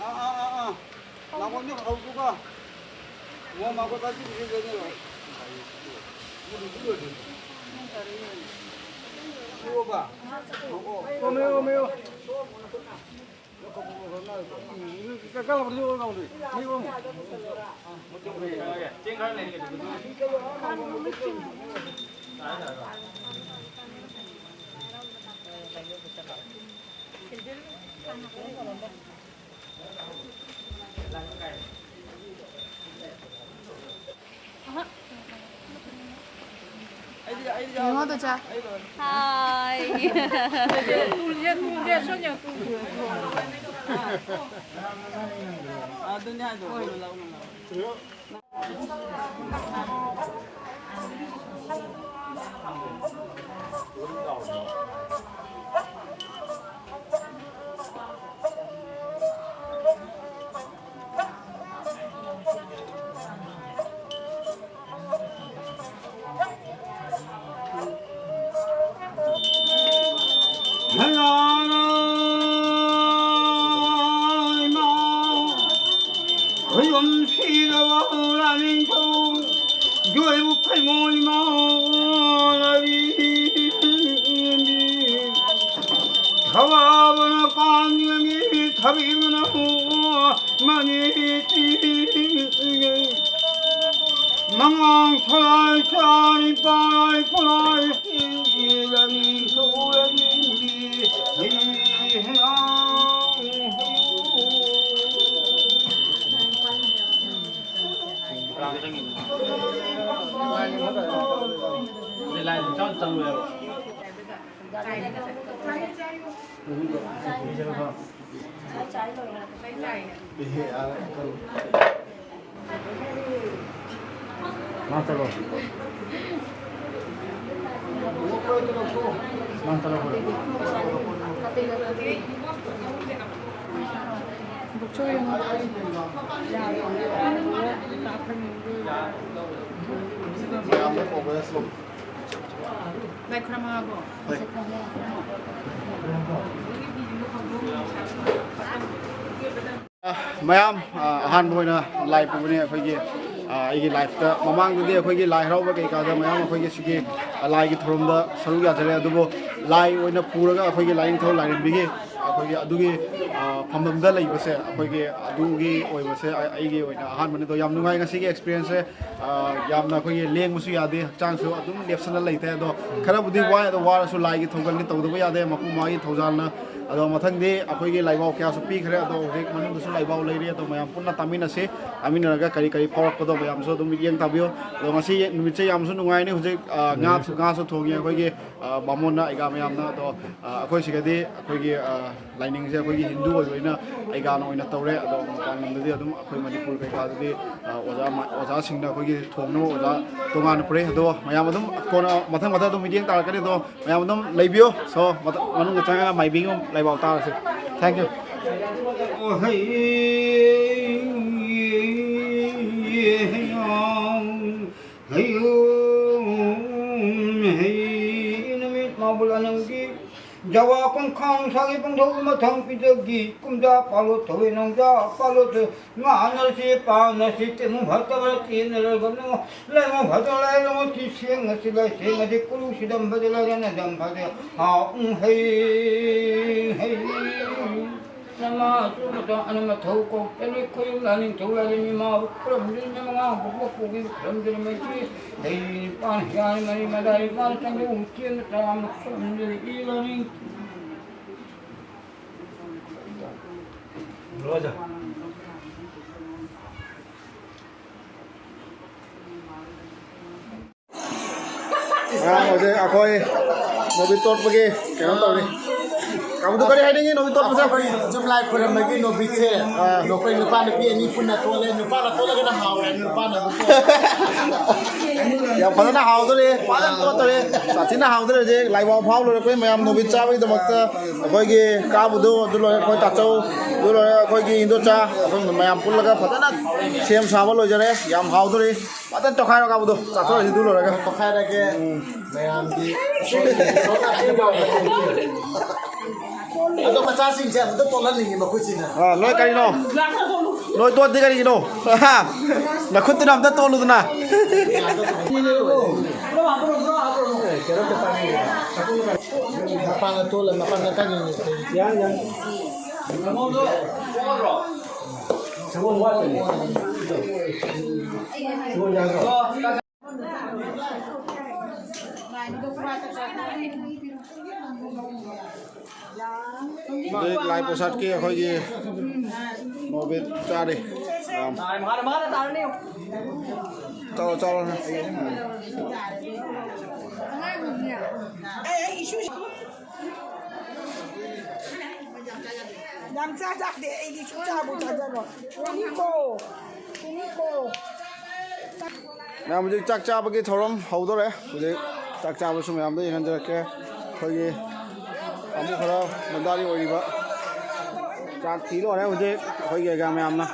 ꯑꯥ, ꯑꯥ, ꯑꯥ, ꯑꯥ꯫ ꯂꯥꯡꯒꯣꯜꯁꯨ ꯍꯧꯗꯨꯒ ꯅꯣꯡꯃ ꯑꯩꯈꯣꯏ ꯀꯥꯁꯤ ꯄꯤꯔꯤꯗꯣꯏꯅꯦꯕ꯫ ꯄꯤꯔꯣꯕ꯫ ꯑꯣ, ꯑꯣ꯫ ꯑꯣ, ꯃꯌꯣ, ꯃꯌꯣ꯫ ꯌꯦꯡꯉꯣ, ꯇꯣꯆꯥ꯫ ꯍꯥꯏ꯫ ꯑꯗꯨꯅꯦ ꯍꯥꯏꯗꯣ꯫ ꯌꯣꯏꯕ ꯐꯩꯃꯣꯏ ꯃꯥꯅꯔꯤ ꯊꯋꯥꯕꯅ ꯄꯥꯟꯒꯅꯤ ꯊꯕꯤꯕꯅ ꯃꯅꯤ ꯃꯉꯥꯡ ꯊꯂꯥꯏ ꯆꯥꯔꯤ ꯄꯥꯔꯥꯏ ꯄꯨꯔꯥꯏ ꯂꯝꯕꯤ ꯇꯧꯔꯕꯤ ꯂꯥꯏ ꯈꯨꯔꯨꯝꯃꯛꯑꯕꯣ? ꯃꯌꯥꯝ, ꯑ, ꯑꯍꯥꯟꯕ ꯑꯣꯏꯅ ꯂꯥꯏ ꯄꯨꯕꯅꯤ ꯑꯩꯈꯣꯏꯒꯤ, ꯑ, ꯑꯩꯒꯤ ꯂꯥꯏꯐꯇ꯫ ꯃꯃꯥꯡꯗꯗꯤ ꯑꯩꯈꯣꯏꯒꯤ ꯂꯥꯏ ꯍꯔꯥꯎꯕ ꯀꯩꯀꯥꯗ ꯃꯌꯥꯝ ꯑꯩꯈꯣꯏꯒꯤ ꯁꯤꯒꯤ, ꯑ, ꯂꯥꯏꯒꯤ ꯊꯧꯔꯝꯗ ꯁꯔꯨꯛ ꯌꯥꯖꯔꯦ, ꯑꯗꯨꯕꯨ ꯂꯥꯏ ꯑꯣꯏꯅ ꯄꯨꯔꯒ ꯑꯩꯈꯣꯏꯒꯤ ꯂꯥꯏꯅꯤꯡꯊꯧ ꯂꯥꯏꯔꯦꯝꯕꯤꯒꯤ ꯑꯩꯈꯣꯏꯒꯤ ꯑꯗꯨꯒꯤ, ꯑ, ꯐꯝꯕꯝꯗ ꯂꯩꯕꯁꯦ, ꯑꯩꯈꯣꯏꯒꯤ ꯑꯗꯨꯒꯤ ꯑꯣꯏꯕꯁꯦ ꯑꯩ-, ꯑꯩꯒꯤ ꯑꯣꯏꯅ ꯑꯍꯥꯟꯕꯅꯤ꯫ ꯑꯗꯣ ꯌꯥꯝ ꯅꯨꯡꯉꯥꯏ ꯉꯁꯤꯒꯤ ꯑꯦꯛꯁꯄꯤꯔꯤꯌꯦꯟꯁꯁꯦ꯫ ꯑ, ꯌꯥꯝꯅ ꯑꯩꯈꯣꯏꯒꯤ ꯂꯦꯡꯕꯁꯨ ꯌꯥꯗꯦ, ꯍꯛꯆꯥꯡꯁꯨ ꯑꯗꯨꯝ ꯂꯦꯞꯁꯤꯜꯂ ꯂꯩꯇꯦ꯫ ꯑꯗꯣ ꯈꯔꯕꯨꯗꯤ ꯋꯥꯏ, ꯑꯗꯣ ꯋꯥꯔꯁꯨ ꯂꯥꯏꯒꯤ ꯊꯧꯒꯜꯗꯤ ꯇꯧꯗꯕ ꯌꯥꯗꯦ, ꯃꯄꯨ ꯃꯥꯒꯤ ꯊꯧꯖꯥꯜꯅ꯫ ꯑꯗꯣ ꯃꯊꯪꯗꯤ ꯑꯩꯈꯣꯏꯒꯤ ꯂꯥꯏꯕꯥꯎ ꯀꯌꯥꯁꯨ ꯄꯤꯈ꯭ꯔꯦ, ꯑꯗꯣ ꯍꯧꯖꯤꯛ ꯃꯅꯨꯡꯗꯁꯨ ꯂꯥꯏꯕꯥꯎ ꯂꯩꯔꯤ꯫ ꯑꯗꯣ ꯃꯌꯥꯝ ꯄꯨꯟꯅ ꯇꯥꯃꯤꯟꯅꯁꯤ, ꯇꯥꯃꯤꯟꯅꯔꯒ ꯀꯔꯤ ꯀꯔꯤ ꯐꯥꯎꯔꯛꯄꯗꯣ ꯃꯌꯥꯝꯁꯨ ꯑꯗꯨꯝ ꯃꯤꯠꯌꯦꯡ ꯇꯥꯕꯤꯌꯨ꯫ ꯑꯗꯣ ꯉꯁꯤ ꯅꯨꯃꯤꯠꯁꯦ ꯌꯥꯝꯁꯨ ꯅꯨꯡꯉꯥꯏꯅꯤ꯫ ꯍꯧꯖꯤꯛ, ꯑ, ꯉꯥ ꯊꯣ-, ꯉꯥꯁꯨ ꯊꯣꯡꯉꯤ ꯑꯩꯈꯣꯏꯒꯤ, ꯑ, ꯕꯥꯃꯣꯟꯅ ꯑꯩꯒꯥ ꯃꯌꯥꯝꯅ꯫ ꯑꯗꯣ, ꯑ, ꯑꯩꯈꯣꯏ ꯁꯤꯒꯗꯤ ꯑꯩꯈꯣꯏꯒꯤ, ꯑ, ꯂꯥꯏꯅꯤꯡꯁꯦ ꯑꯩꯈꯣꯏꯒꯤ ꯍꯤꯟꯗꯨ ꯑꯣꯏꯕꯅꯤꯅ ꯑꯩꯒꯥꯅ ꯑꯣꯏꯅ ꯇꯧꯔꯦ꯫ ꯑꯗꯣ ꯃꯄꯥꯟ ꯂꯝꯗꯗꯤ ꯑꯗꯨꯝ ꯑꯩꯈꯣꯏ ꯃꯅꯤꯄꯨꯔ ꯀꯩꯀꯥꯗꯗꯤ, ꯑ, ꯑꯣꯖꯥ ꯃ-, ꯑꯣꯖꯥꯁꯤꯡꯅ ꯑꯩꯈꯣꯏꯒꯤ ꯊꯣꯡꯅꯕ ꯑꯣꯖꯥ ꯇꯣꯉꯥꯟꯅ ꯄꯨꯔꯛꯏ꯫ ꯑꯗꯣ ꯃꯌꯥꯝ ꯑꯗꯨꯝ ꯀꯣꯟꯅ ꯃꯊꯪ ꯃꯊꯪ ꯑꯗꯨꯝ ꯃꯤꯠꯌꯦꯡ ꯇꯥꯔꯛꯀꯅꯤ꯫ ꯑꯗꯣ ꯃꯌꯥꯝ ꯑꯗꯨꯝ ꯂꯩꯕꯤꯌꯨ꯫ So, ꯃꯊ-, ꯃꯅꯨꯡꯗ ꯆꯪꯉꯒ ꯃꯥꯏꯕꯤꯒꯤ ꯂꯥꯏꯕꯥꯎ ꯇꯥꯔꯁꯤ꯫ Thank you꯫ ꯍꯩ, ꯍꯩ, ꯅꯨꯃꯤꯠ ꯃꯥꯕꯨꯜ ꯑꯅꯪꯒꯤ ꯖꯋꯥ ꯈꯥꯡ ꯁꯥꯒꯤ ꯄꯨꯡꯊꯧ ꯃꯊꯪ ꯄꯤꯖꯒꯤ ꯀꯨꯝꯖꯥ ꯄꯥꯜꯂꯣ ꯊꯧꯋꯦ ꯅꯣꯡꯖꯥ ꯄꯥꯜꯂꯣ ꯊꯧꯋꯦ ꯉꯥꯅꯁꯤ ꯄꯥꯅꯁꯤ ꯇꯦꯡꯉꯨ ꯐꯠꯇꯕ ꯇꯦꯟꯅꯔꯒ ꯅꯪꯉꯣ ꯂꯩꯉꯣ ꯐꯠꯇ ꯂꯩꯉꯣ ꯇꯤ ꯁꯦꯡꯉꯁꯤ ꯂꯩ ꯁꯦꯡꯉꯁꯤ ꯀꯨꯔꯨꯁꯤꯗꯝ ꯐꯖ ꯂꯩꯔꯅ ꯗꯝ ꯐꯖ ꯍꯥꯎ ꯍꯩ ꯍꯩ ꯅꯃꯥ ꯑꯆꯨꯝꯕꯗ ꯑꯅ ꯃꯊꯧ ꯀꯧ ꯄꯦꯂꯣꯏ ꯈꯣꯏꯌꯨꯝ ꯂꯥꯅꯤꯡꯊꯧ ꯂꯥꯏꯔꯦꯝꯕꯤ ꯃꯥꯕꯨ ꯈꯨꯔꯨꯝꯗꯨꯅ ꯃꯉꯥ ꯄꯣꯛꯄ ꯄꯨꯒꯤ ꯈꯨꯔꯨꯝꯗꯨꯅ ꯃꯩꯇ꯭ꯔꯤ ꯂꯩ ꯅꯤꯄꯥꯟ ꯍꯤꯌꯥꯅꯤ ꯃꯔꯤ ꯃꯗꯥꯏ ꯅꯤꯄꯥꯟ ꯆꯪꯗ ꯎꯆꯦꯟ ꯇꯔꯥꯃ ꯈꯨꯔꯨꯝꯗꯨꯅ ꯏ ꯂꯥꯅꯤꯡ ꯑꯉꯥꯡ ꯍꯧꯖꯤꯛ ꯑꯩꯈꯣꯏ ꯅꯣꯕꯤꯠ ꯇꯣꯠꯄꯒꯤ ꯀꯩꯅꯣ ꯇꯧꯔꯤ꯫ ꯀꯥꯡꯕꯨꯗꯨ ꯀꯔꯤ ꯍꯥꯏꯅꯤꯡꯉꯤ ꯅꯣꯕꯤꯠ ꯇꯣꯠꯄꯁꯦ? ꯑꯩꯈꯣꯏ ꯌꯨꯝ ꯂꯥꯏ ꯈꯨꯔꯨꯝꯕꯒꯤ ꯅꯣꯕꯤꯠꯁꯦ ꯑꯥ꯫ ꯅꯈꯣꯏ ꯅꯨꯄꯥ ꯅꯨꯄꯤ ꯑꯅꯤ ꯄꯨꯟꯅ ꯇꯣꯠꯂꯦ꯫ ꯅꯨꯄꯥꯅ ꯇꯣꯠꯂꯒꯅ ꯍꯥꯎꯔꯦ, ꯅꯨꯄꯥꯅ ꯑꯃꯨꯛ ꯇꯣꯠꯂꯦ꯫ ꯌꯥꯝ ꯐꯖꯅ ꯍꯥꯎꯗꯣꯔꯤ, ꯐꯖꯅ ꯇꯣꯠꯇꯣꯔꯤ꯫ ꯁꯥꯊꯤꯅ ꯍꯥꯎꯗꯣꯔꯤ꯫ ꯍꯧꯖꯤꯛ ꯂꯥꯏꯋꯥ ꯐꯥꯎ ꯂꯣꯏꯔꯦ꯫ ꯑꯩꯈꯣꯏ ꯃꯌꯥꯝ ꯅꯣꯕꯤꯠ ꯆꯥꯕꯒꯤꯗꯃꯛꯇ ꯑꯩꯈꯣꯏꯒꯤ ꯀꯥꯕꯨꯗꯨ ꯑꯗꯨ ꯂꯣꯏꯔꯦ, ꯑꯩꯈꯣꯏ ꯇꯥꯆꯧ ꯑꯗꯨ ꯂꯣꯏꯔꯦ, ꯑꯩꯈꯣꯏꯒꯤ ꯏꯟꯗꯣꯆꯥ, ꯑꯩꯈꯣꯏ ꯃꯌꯥꯝ ꯄꯨꯜꯂꯒ ꯐꯖꯅ ꯁꯦꯝ ꯁꯥꯕ ꯂꯣꯏꯖꯔꯦ꯫ ꯌꯥꯝ ꯍꯥꯎꯗꯣꯔꯤ꯫ ꯐꯖꯅ ꯇꯣꯈꯥꯏꯔꯣ ꯀꯥꯕꯨꯗꯣ꯫ ꯆꯥꯊꯣꯛꯑꯁꯤ ꯑꯗꯨ ꯂꯣꯏꯔꯒ꯫ ꯇꯣꯈꯥꯏꯔꯒꯦ꯫ ꯎꯝ꯫ ꯃꯌꯥꯝꯒꯤ ꯑꯗꯣ ꯃꯆꯥꯁꯤꯡꯁꯦ ꯑꯃꯨꯛꯇ ꯇꯣꯜꯍꯟꯅꯤꯡꯉꯤ ꯃꯈꯣꯏꯁꯤꯅ꯫ ꯑꯥ, ꯅꯣꯏ ꯀꯔꯤꯅꯣ? ꯅꯣꯏ ꯇꯣꯠꯇꯤ ꯀꯔꯤꯒꯤꯅꯣ? ꯍꯥ? ꯅꯈꯨꯠꯇꯨꯅ ꯑꯝꯇ ꯇꯣꯠꯂꯨꯗꯅ꯫ ꯃꯄꯥꯟꯗ ꯇꯣꯜꯂ ꯃꯄꯥꯟꯗ ꯀꯪꯉꯤꯅꯦ꯫ ꯌꯥꯅꯤ, ꯌꯥꯅꯤ꯫ ꯁꯒꯣꯜ ꯋꯥꯠꯄꯅꯦ꯫ ꯁꯒꯣꯜ ꯌꯥꯗ꯭ꯔꯣ? ꯍꯧꯖꯤꯛ ꯂꯥꯏ ꯄ꯭ꯔꯁꯥꯗꯀꯤ ꯑꯩꯈꯣꯏꯒꯤ ꯅꯣꯕꯤꯠ ꯆꯥꯔꯤ꯫ ꯌꯥꯝ ꯆꯥꯔꯣ, ꯆꯥꯔꯣ꯫ ꯌꯥꯝ ꯆꯥ ꯆꯥꯗꯦ ꯑꯩꯗꯤ ꯁꯨꯡꯆꯥꯕꯨ ꯆꯥꯖꯔꯣꯏ꯫ ꯇꯨꯅꯤꯀꯣ, ꯇꯨꯅꯤꯀꯣ꯫ ꯃꯌꯥꯝ ꯍꯧꯖꯤꯛ ꯆꯥꯛ ꯆꯥꯕꯒꯤ ꯊꯧꯔꯝ ꯍꯧꯗꯣꯔꯦ꯫ ꯍꯧꯖꯤꯛ ꯆꯥꯛ ꯆꯥꯕꯁꯨ ꯃꯌꯥꯝꯗ ꯌꯦꯡꯍꯟꯖꯔꯛꯀꯦ꯫ ꯑꯩꯈꯣꯏꯒꯤ ꯇꯥꯃꯣ ꯈꯔ ꯃꯟꯗꯥꯔꯤ ꯑꯣꯏꯔꯤꯕ ꯆꯥꯛ ꯊꯤ ꯂꯣꯏꯔꯦ ꯍꯧꯖꯤꯛ ꯑꯩꯈꯣꯏꯒꯤ ꯑꯦꯒꯥ ꯃꯌꯥꯝꯅ꯫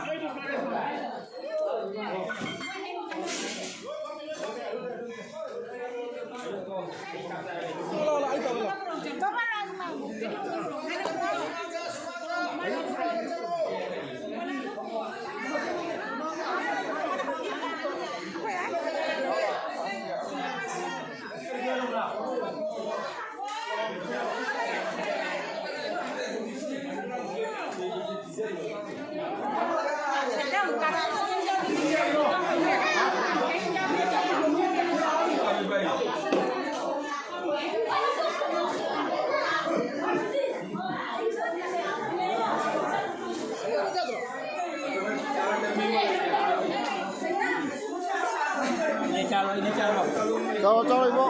ꯆꯥꯎ, ꯆꯥꯎ, ꯏꯕꯣ꯫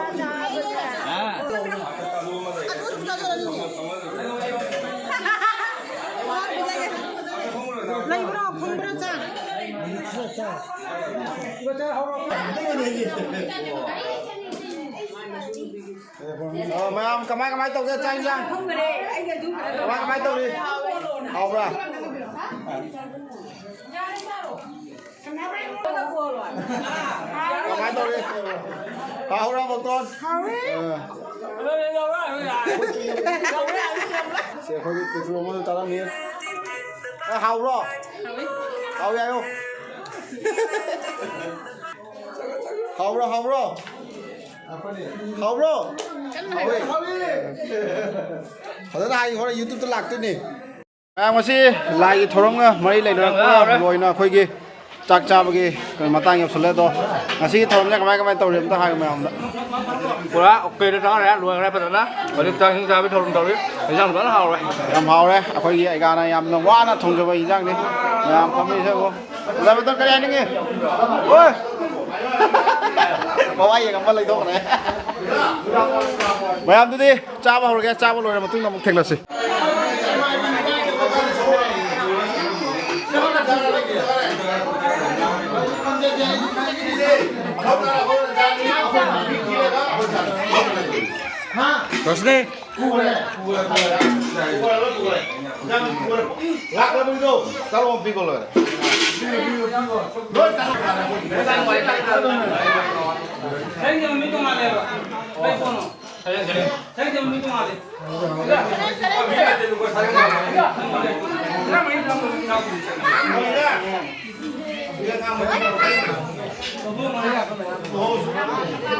ꯂꯩꯕ꯭ꯔꯣ? ꯐꯪꯕ꯭ꯔꯣ ꯆꯥ? ꯑ, ꯃꯌꯥꯝ ꯀꯃꯥꯏ ꯀꯃꯥꯏ ꯇꯧꯒꯦ ꯆꯥꯛ ꯏꯟꯖꯥꯡ? ꯀꯃꯥꯏ ꯀꯃꯥꯏ ꯇꯧꯔꯤ? ꯍꯥꯎꯕ꯭ꯔꯥ? ꯀꯃꯥꯏ ꯇꯧꯔꯤ? ꯍꯥꯎꯕ꯭ꯔꯥ ꯃꯇꯣꯟ? ꯍꯥꯎꯋꯦ꯫ ꯑ꯫ ꯁꯦ, ꯑꯩꯈꯣꯏꯒꯤ ꯄꯤꯛꯇ꯭ꯔꯨ ꯑꯃꯁꯨ ꯆꯥꯔꯝꯃꯤ꯫ ꯑ, ꯍꯥꯎꯕ꯭ꯔꯣ? ꯍꯥꯎꯋꯦ꯫ ꯍꯥꯎꯋꯦ ꯍꯥꯏꯌꯣ꯫ ꯍꯥꯎꯕ꯭ꯔꯣ, ꯍꯥꯎꯕ꯭ꯔꯣ? ꯍꯥꯎꯕ꯭ꯔꯣ? ꯀꯟꯅ ꯍꯥꯎꯋꯦ꯫ ꯍꯥꯏꯌꯣ꯫ ꯐꯖꯅ ꯍꯥꯏ, ꯍꯣꯔꯦꯟ YouTube-ꯇ ꯂꯥꯛꯇꯣꯏꯅꯦ꯫ ꯃꯌꯥꯝ, ꯉꯁꯤ ꯂꯥꯏꯒꯤ ꯊꯧꯔꯝꯒ ꯃꯔꯤ ꯂꯩꯅꯅ ꯄꯨꯔꯥ ꯂꯣꯏꯅ ꯑꯩꯈꯣꯏꯒꯤ ꯆꯥꯛ ꯆꯥꯕꯒꯤ ꯀꯩꯅꯣ ꯃꯇꯥꯡ ꯌꯧꯁꯜꯂꯦ꯫ ꯑꯗꯣ ꯉꯁꯤꯒꯤ ꯊꯧꯔꯝꯁꯦ ꯀꯃꯥꯏ ꯀꯃꯥꯏ ꯇꯧꯔꯤ ꯑꯝꯇ ꯍꯥꯏꯌꯨ ꯃꯌꯥꯝꯗ꯫ ꯄꯨꯔꯥ ꯑꯣꯀꯦꯗ ꯆꯥꯔꯦ, ꯂꯣꯏꯈ꯭ꯔꯦ ꯐꯖꯅ꯫ ꯍꯧꯖꯤꯛ ꯆꯥꯛ ꯏꯁꯤꯡ ꯆꯥꯕꯒꯤ ꯊꯧꯔꯝ ꯇꯧꯔꯤ꯫ ꯏꯟꯖꯥꯡ ꯐꯖꯅ ꯍꯥꯎꯔꯦ꯫ ꯌꯥꯝ ꯍꯥꯎꯔꯦ꯫ ꯑꯩꯈꯣꯏꯒꯤ ꯑꯩꯒꯥꯅ ꯌꯥꯝꯅ ꯋꯥꯅ ꯊꯣꯡꯖꯕ ꯏꯟꯖꯥꯡꯅꯤ꯫ ꯃꯌꯥꯝ ꯐꯝꯃꯤꯁꯦ ꯌꯦꯡꯉꯣ꯫ ꯑꯣꯖꯥ ꯕꯦꯇꯣꯟ ꯀꯔꯤ ꯍꯥꯏꯅꯤꯡꯉꯤ? ꯑꯣꯏ! ꯃꯋꯥ ꯌꯦꯡꯉꯝꯕ ꯂꯩꯊꯣꯛꯈ꯭ꯔꯦ꯫ ꯃꯌꯥꯝꯗꯨꯗꯤ ꯆꯥꯕ ꯍꯧꯔꯒꯦ, ꯆꯥꯕ ꯂꯣꯏꯔ ꯃꯇꯨꯡꯗ ꯑꯃꯨꯛ ꯊꯦꯡꯅꯁꯤ꯫ ꯔꯣꯁꯅꯤ꯫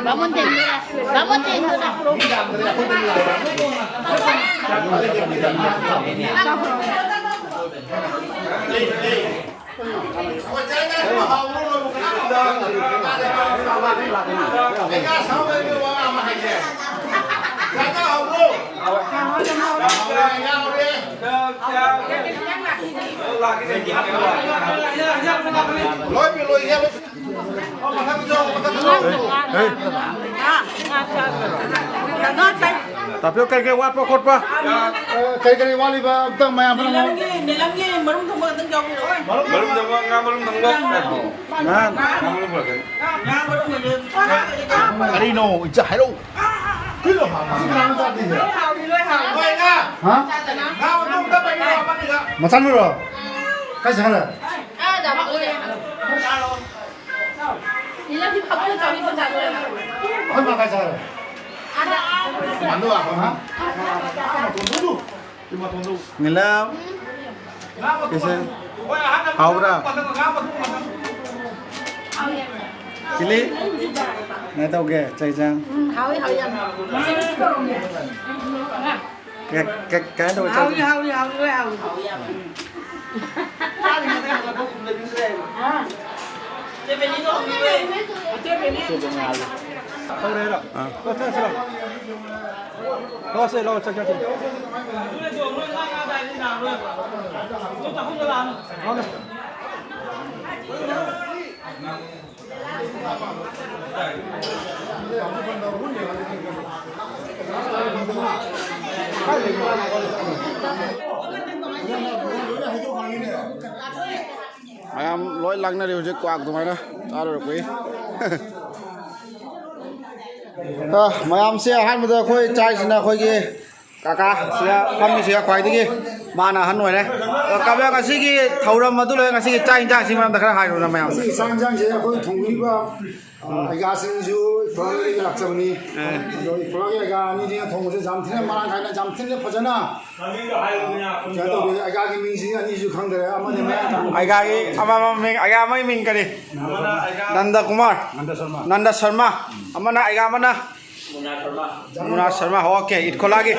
ꯕꯥꯃꯣꯟ ꯇꯦꯡꯗꯨꯗ, ꯕꯥꯃꯣꯟ ꯇꯦꯡꯗꯨꯗ꯫ ꯍꯦ꯫ ꯇꯥꯄꯤꯌꯣ, ꯀꯩ ꯀꯩ ꯋꯥꯠꯄ ꯈꯣꯠꯄ? ꯑ, ꯀꯔꯤ ꯀꯔꯤ ꯋꯥꯠꯂꯤꯕ ꯑꯝꯇ ꯃꯌꯥꯝ ꯄꯨꯝꯅꯃꯛ? ꯅꯤꯂꯝꯒꯤ, ꯅꯤꯂꯝꯒꯤ ꯃꯔꯨꯝ ꯊꯣꯡꯕ ꯈꯛꯇꯪ ꯌꯥꯎꯕꯤꯔꯛꯑꯣ꯫ ꯃꯔꯨꯝ ꯊꯣꯡꯕ, ꯉꯥ ꯃꯔꯨꯝ ꯊꯣꯡꯕ꯫ ꯉꯥ꯫ ꯉꯥ ꯃꯔꯨꯝ ꯄꯨꯔꯛꯀꯅꯤ꯫ ꯉꯥ ꯃꯔꯨꯝ ꯑꯣꯏꯅ ꯀꯔꯤꯅꯣ? ꯏꯆꯥ ꯍꯥꯏꯔꯛꯎ꯫ ꯀꯩꯅꯣ? ꯁꯤ ꯀꯅꯥꯅ ꯆꯥꯗꯣꯏꯁꯦ? ꯂꯣꯏ ꯍꯥꯎꯏ, ꯂꯣꯏ ꯍꯥꯎꯏ꯫ ꯍꯥ? ꯉꯥ ꯃꯔꯨꯝ ꯑꯝꯇ ꯄꯥꯏꯕꯤꯔꯛꯑꯣ, ꯑꯃꯅꯤꯗ꯫ ꯃꯆꯥꯅꯨꯔꯣ? ꯀꯥꯏ ꯆꯠꯈ꯭ꯔꯦ? ꯑꯥ, ꯗꯥ ꯕꯥꯕꯨ ꯂꯩ꯫ ꯅꯤꯂꯝꯒꯤ ꯐꯥꯕꯧꯅ ꯆꯥꯎꯕꯤ ꯄꯟꯖꯥ ꯂꯣꯏꯔꯦ꯫ ꯑꯩꯈꯣꯏ ꯃꯥ ꯀꯥꯏ ꯆꯠꯈ꯭ꯔꯦ? ꯑꯥꯗ꯫ ꯃꯥ ꯂꯥꯛꯄ ꯃꯥ? ꯅꯤꯂꯝ, ꯀꯩꯁꯦ? ꯍꯥꯎꯕ꯭ꯔꯥ? ꯆꯤꯂꯤ? ꯀꯃꯥꯏ ꯇꯧꯒꯦ, ꯆꯥꯛ ꯏꯟꯖꯥꯡ? ꯎꯝ, ꯍꯥꯎꯏ, ꯍꯥꯎꯏ ꯌꯥꯝ꯫ ꯀ-, ꯀ-, ꯀꯃꯥꯏ ꯇꯧꯒꯦ, ꯆꯥꯛ ꯍꯥꯎꯏ, ꯏꯟꯖꯥꯡ? ꯍꯥꯎꯏ, ꯍꯥꯎꯏ, ꯂꯣꯏ ꯍꯥꯎꯏ꯫ ꯇꯧꯔꯦꯔꯣ? ꯑꯥ꯫ ꯂꯥꯛꯑꯣ, ꯆꯠꯁꯤ ꯂꯥꯛꯑꯣ꯫ ꯂꯥꯛꯑꯣꯁꯦ, ꯂꯥꯛꯑꯣ, ꯆꯠ, ꯆꯠ, ꯆꯠ꯫ ꯂꯥꯛꯑꯣꯅꯦ꯫ ꯃꯌꯥꯝ ꯂꯣꯏ ꯂꯥꯛꯅꯔꯤ ꯍꯧꯖꯤꯛ ꯀ꯭ꯋꯥꯛ ꯑꯗꯨꯃꯥꯏꯅ ꯆꯥꯔꯨꯔꯛꯄꯒꯤ꯫ ꯑ, ꯃꯌꯥꯝꯁꯦ ꯑꯍꯥꯟꯕꯗ ꯑꯩꯈꯣꯏ ꯆꯥꯔꯤꯁꯤꯅ ꯑꯩꯈꯣꯏꯒꯤ ꯀꯀꯥ ꯁꯤꯗ ꯐꯝꯃꯤꯁꯤꯒ ꯈ꯭ꯋꯥꯏꯗꯒꯤ ꯃꯥꯅ ꯑꯍꯟ ꯑꯣꯏꯔꯦ꯫ ꯑ, ꯀꯀꯥ, ꯉꯁꯤꯒꯤ ꯊꯧꯔꯝ ꯑꯗꯨ ꯂꯣꯏꯔ ꯉꯁꯤꯒꯤ ꯆꯥꯛ ꯏꯟꯖꯥꯡꯁꯤ ꯃꯔꯝꯗ ꯈꯔ ꯍꯥꯏꯔꯣꯅ ꯃꯌꯥꯝꯁꯦ꯫ ꯉꯁꯤꯒꯤ ꯆꯥꯛ ꯏꯟꯖꯥꯡꯁꯦ ꯑꯩꯈꯣꯏ ꯊꯣꯡꯕꯤꯔꯤꯕ, ꯑ, ꯑꯩꯒꯥꯁꯤꯡꯁꯨ ꯏꯝꯐꯥꯜꯗꯒꯤ ꯂꯥꯛꯆꯕꯅꯤ꯫ ꯑ꯫ ꯑꯗꯣ ꯏꯝꯐꯥꯜꯒꯤ ꯑꯩꯒꯥ ꯑꯅꯤꯁꯤꯅ ꯊꯣꯡꯕꯁꯦ ꯌꯥꯝ ꯊꯤꯅ ꯃꯔꯥꯡ ꯀꯥꯏꯅ, ꯌꯥꯝ ꯊꯤꯅ ꯐꯖꯅ ꯀꯩꯅꯣ ꯇꯧꯕꯤꯔꯦ꯫ ꯑꯩꯒꯥꯒꯤ ꯃꯤꯡꯁꯤ ꯑꯅꯤꯁꯨ ꯈꯪꯗꯔꯦ꯫ ꯑꯃꯅ ꯃꯌꯥꯡ ꯀꯥꯡꯕꯨ꯫ ꯑꯩꯒꯥꯒꯤ ꯑꯃ, ꯑꯃ ꯃꯤꯡ, ꯑꯩꯒꯥ ꯑꯃꯒꯤ ꯃꯤꯡ ꯀꯔꯤ? ꯅꯟꯗ ꯀꯨꯃꯥꯔ꯫ ꯅꯟꯗ ꯁꯔꯃ꯫ ꯅꯟꯗ ꯁꯔꯃ꯫ ꯑꯃꯅ ꯑꯩꯒꯥ ꯑꯃꯅ? ꯃꯨꯅꯥ ꯁꯔꯃ꯫ ꯃꯨꯅꯥ ꯁꯔꯃ, ꯑꯣꯀꯦ, ꯏꯠꯈꯣꯂꯥꯒꯤ꯫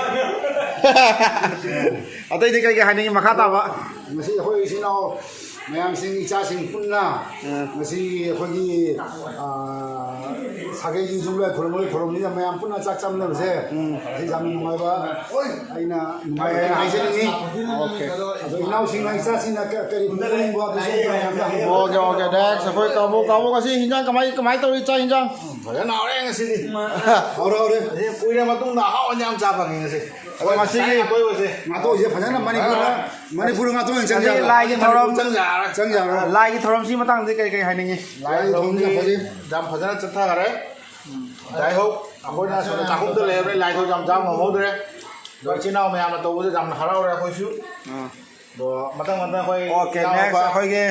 ꯑꯇꯩꯗꯤ ꯀꯩ ꯀꯩ ꯍꯥꯏꯅꯤꯡꯉꯤ ꯃꯈꯥ ꯇꯥꯕ? ꯉꯁꯤ ꯑꯩꯈꯣꯏ ꯏꯆꯤꯟ ꯏꯅꯥꯎ ꯃꯌꯥꯝꯁꯤꯡ, ꯏꯆꯥꯁꯤꯡ ꯄꯨꯟꯅ ꯎꯝ꯫ ꯉꯁꯤ ꯑꯩꯈꯣꯏꯒꯤ, ꯑ, ꯁꯥꯒꯩꯒꯤ ꯌꯨꯝꯂꯣꯏ ꯈꯨꯔꯨꯝꯂꯣꯏ ꯈꯨꯔꯨꯝꯅꯤꯅ ꯃꯌꯥꯝ ꯄꯨꯟꯅ ꯆꯥꯛ ꯆꯥꯃꯤꯟꯅꯕꯁꯦ ꯎꯝ꯫ ꯑꯁꯤ ꯌꯥꯝꯅ ꯅꯨꯡꯉꯥꯏꯕ꯫ ꯑꯩꯅ ꯅꯨꯡꯉꯥꯏ ꯍꯥꯏꯅ ꯍꯥꯏꯖꯅꯤꯡꯉꯤ꯫ ꯑꯣꯀꯦ꯫ ꯑꯗꯣ ꯏꯅꯥꯎꯁꯤꯡꯅ, ꯏꯆꯥꯁꯤꯡꯅ ꯀ-, ꯀꯔꯤ ꯄꯨꯅꯤꯡꯕ ꯑꯗꯨꯁꯨ ꯑꯩꯈꯣꯏ ꯃꯌꯥꯝꯗ ꯍꯪꯕꯤꯌꯨ꯫ ꯑꯣꯀꯦ, ꯑꯣꯀꯦ, next ꯑꯩꯈꯣꯏ ꯀꯥꯡꯕꯨ, ꯀꯥꯡꯕꯨ ꯉꯁꯤ ꯍꯤꯟꯖꯥꯡ ꯀꯃꯥꯏ, ꯀꯃꯥꯏ ꯇꯧꯔꯤ, ꯆꯥꯛ ꯍꯤꯟꯖꯥꯡ? ꯐꯖꯅ ꯍꯥꯎꯔꯦ ꯉꯁꯤꯗꯤ꯫ ꯍꯥꯎꯔꯦ, ꯍꯥꯎꯔꯦ꯫ ꯑꯁꯤ ꯀꯨꯏꯔ ꯃꯇꯨꯡꯗ ꯑꯍꯥꯎꯕ ꯍꯤꯟꯖꯥꯡ ꯆꯥ ꯐꯪꯉꯦ ꯉꯁꯤ꯫ ꯑꯗꯣ ꯉꯁꯤꯒꯤ ꯉꯥꯇꯣꯏꯕꯁꯦ꯫ ꯉꯥꯇꯣꯏꯁꯦ ꯐꯖꯅ ꯃꯅꯤꯄꯨꯔꯗ, ꯃꯅꯤꯄꯨꯔ ꯉꯥꯇꯣꯏ ꯑꯣꯏꯅ ꯆꯪ ꯉꯁꯤ ꯌꯥꯔꯦ꯫ ꯂꯥꯏꯒꯤ ꯊꯧꯔꯝ, ꯆꯪ ꯌꯥꯔꯦ꯫ ꯆꯪ ꯌꯥꯔꯦ꯫ ꯂꯥꯏꯒꯤ ꯊꯧꯔꯝꯁꯤ ꯃꯇꯥꯡꯗ ꯀꯩ ꯀꯩ ꯍꯥꯏꯅꯤꯡꯉꯤ? ꯂꯥꯏꯒꯤ ꯊꯧꯔꯝꯁꯤ ꯌꯥꯝ ꯐꯖꯅ ꯆꯠꯊꯈꯔꯦ꯫ ꯂꯥꯏꯍꯧ, ꯑꯩꯈꯣꯏꯅ ꯁꯣꯝꯗ ꯆꯥꯛꯈꯨꯝꯗ ꯂꯩꯔꯕꯅꯤꯅ ꯂꯥꯏꯍꯧ ꯌꯥꯝ ꯆꯥꯕ ꯉꯝꯍꯧꯗ꯭ꯔꯦ꯫ ꯑꯗꯣ ꯏꯆꯤꯟ ꯏꯅꯥꯎ ꯃꯌꯥꯝꯅ ꯇꯧꯕꯗ ꯌꯥꯝꯅ ꯍꯔꯥꯎꯔꯦ ꯑꯩꯈꯣꯏꯁꯨ꯫ ꯑꯥ꯫ ꯑꯗꯣ ꯃꯊꯪ ꯃꯊꯪ ꯑꯩꯈꯣꯏ ꯑꯣꯀꯦ, ꯏꯅꯥꯎꯅꯨꯄꯥ next ꯑꯩꯈꯣꯏꯒꯤ,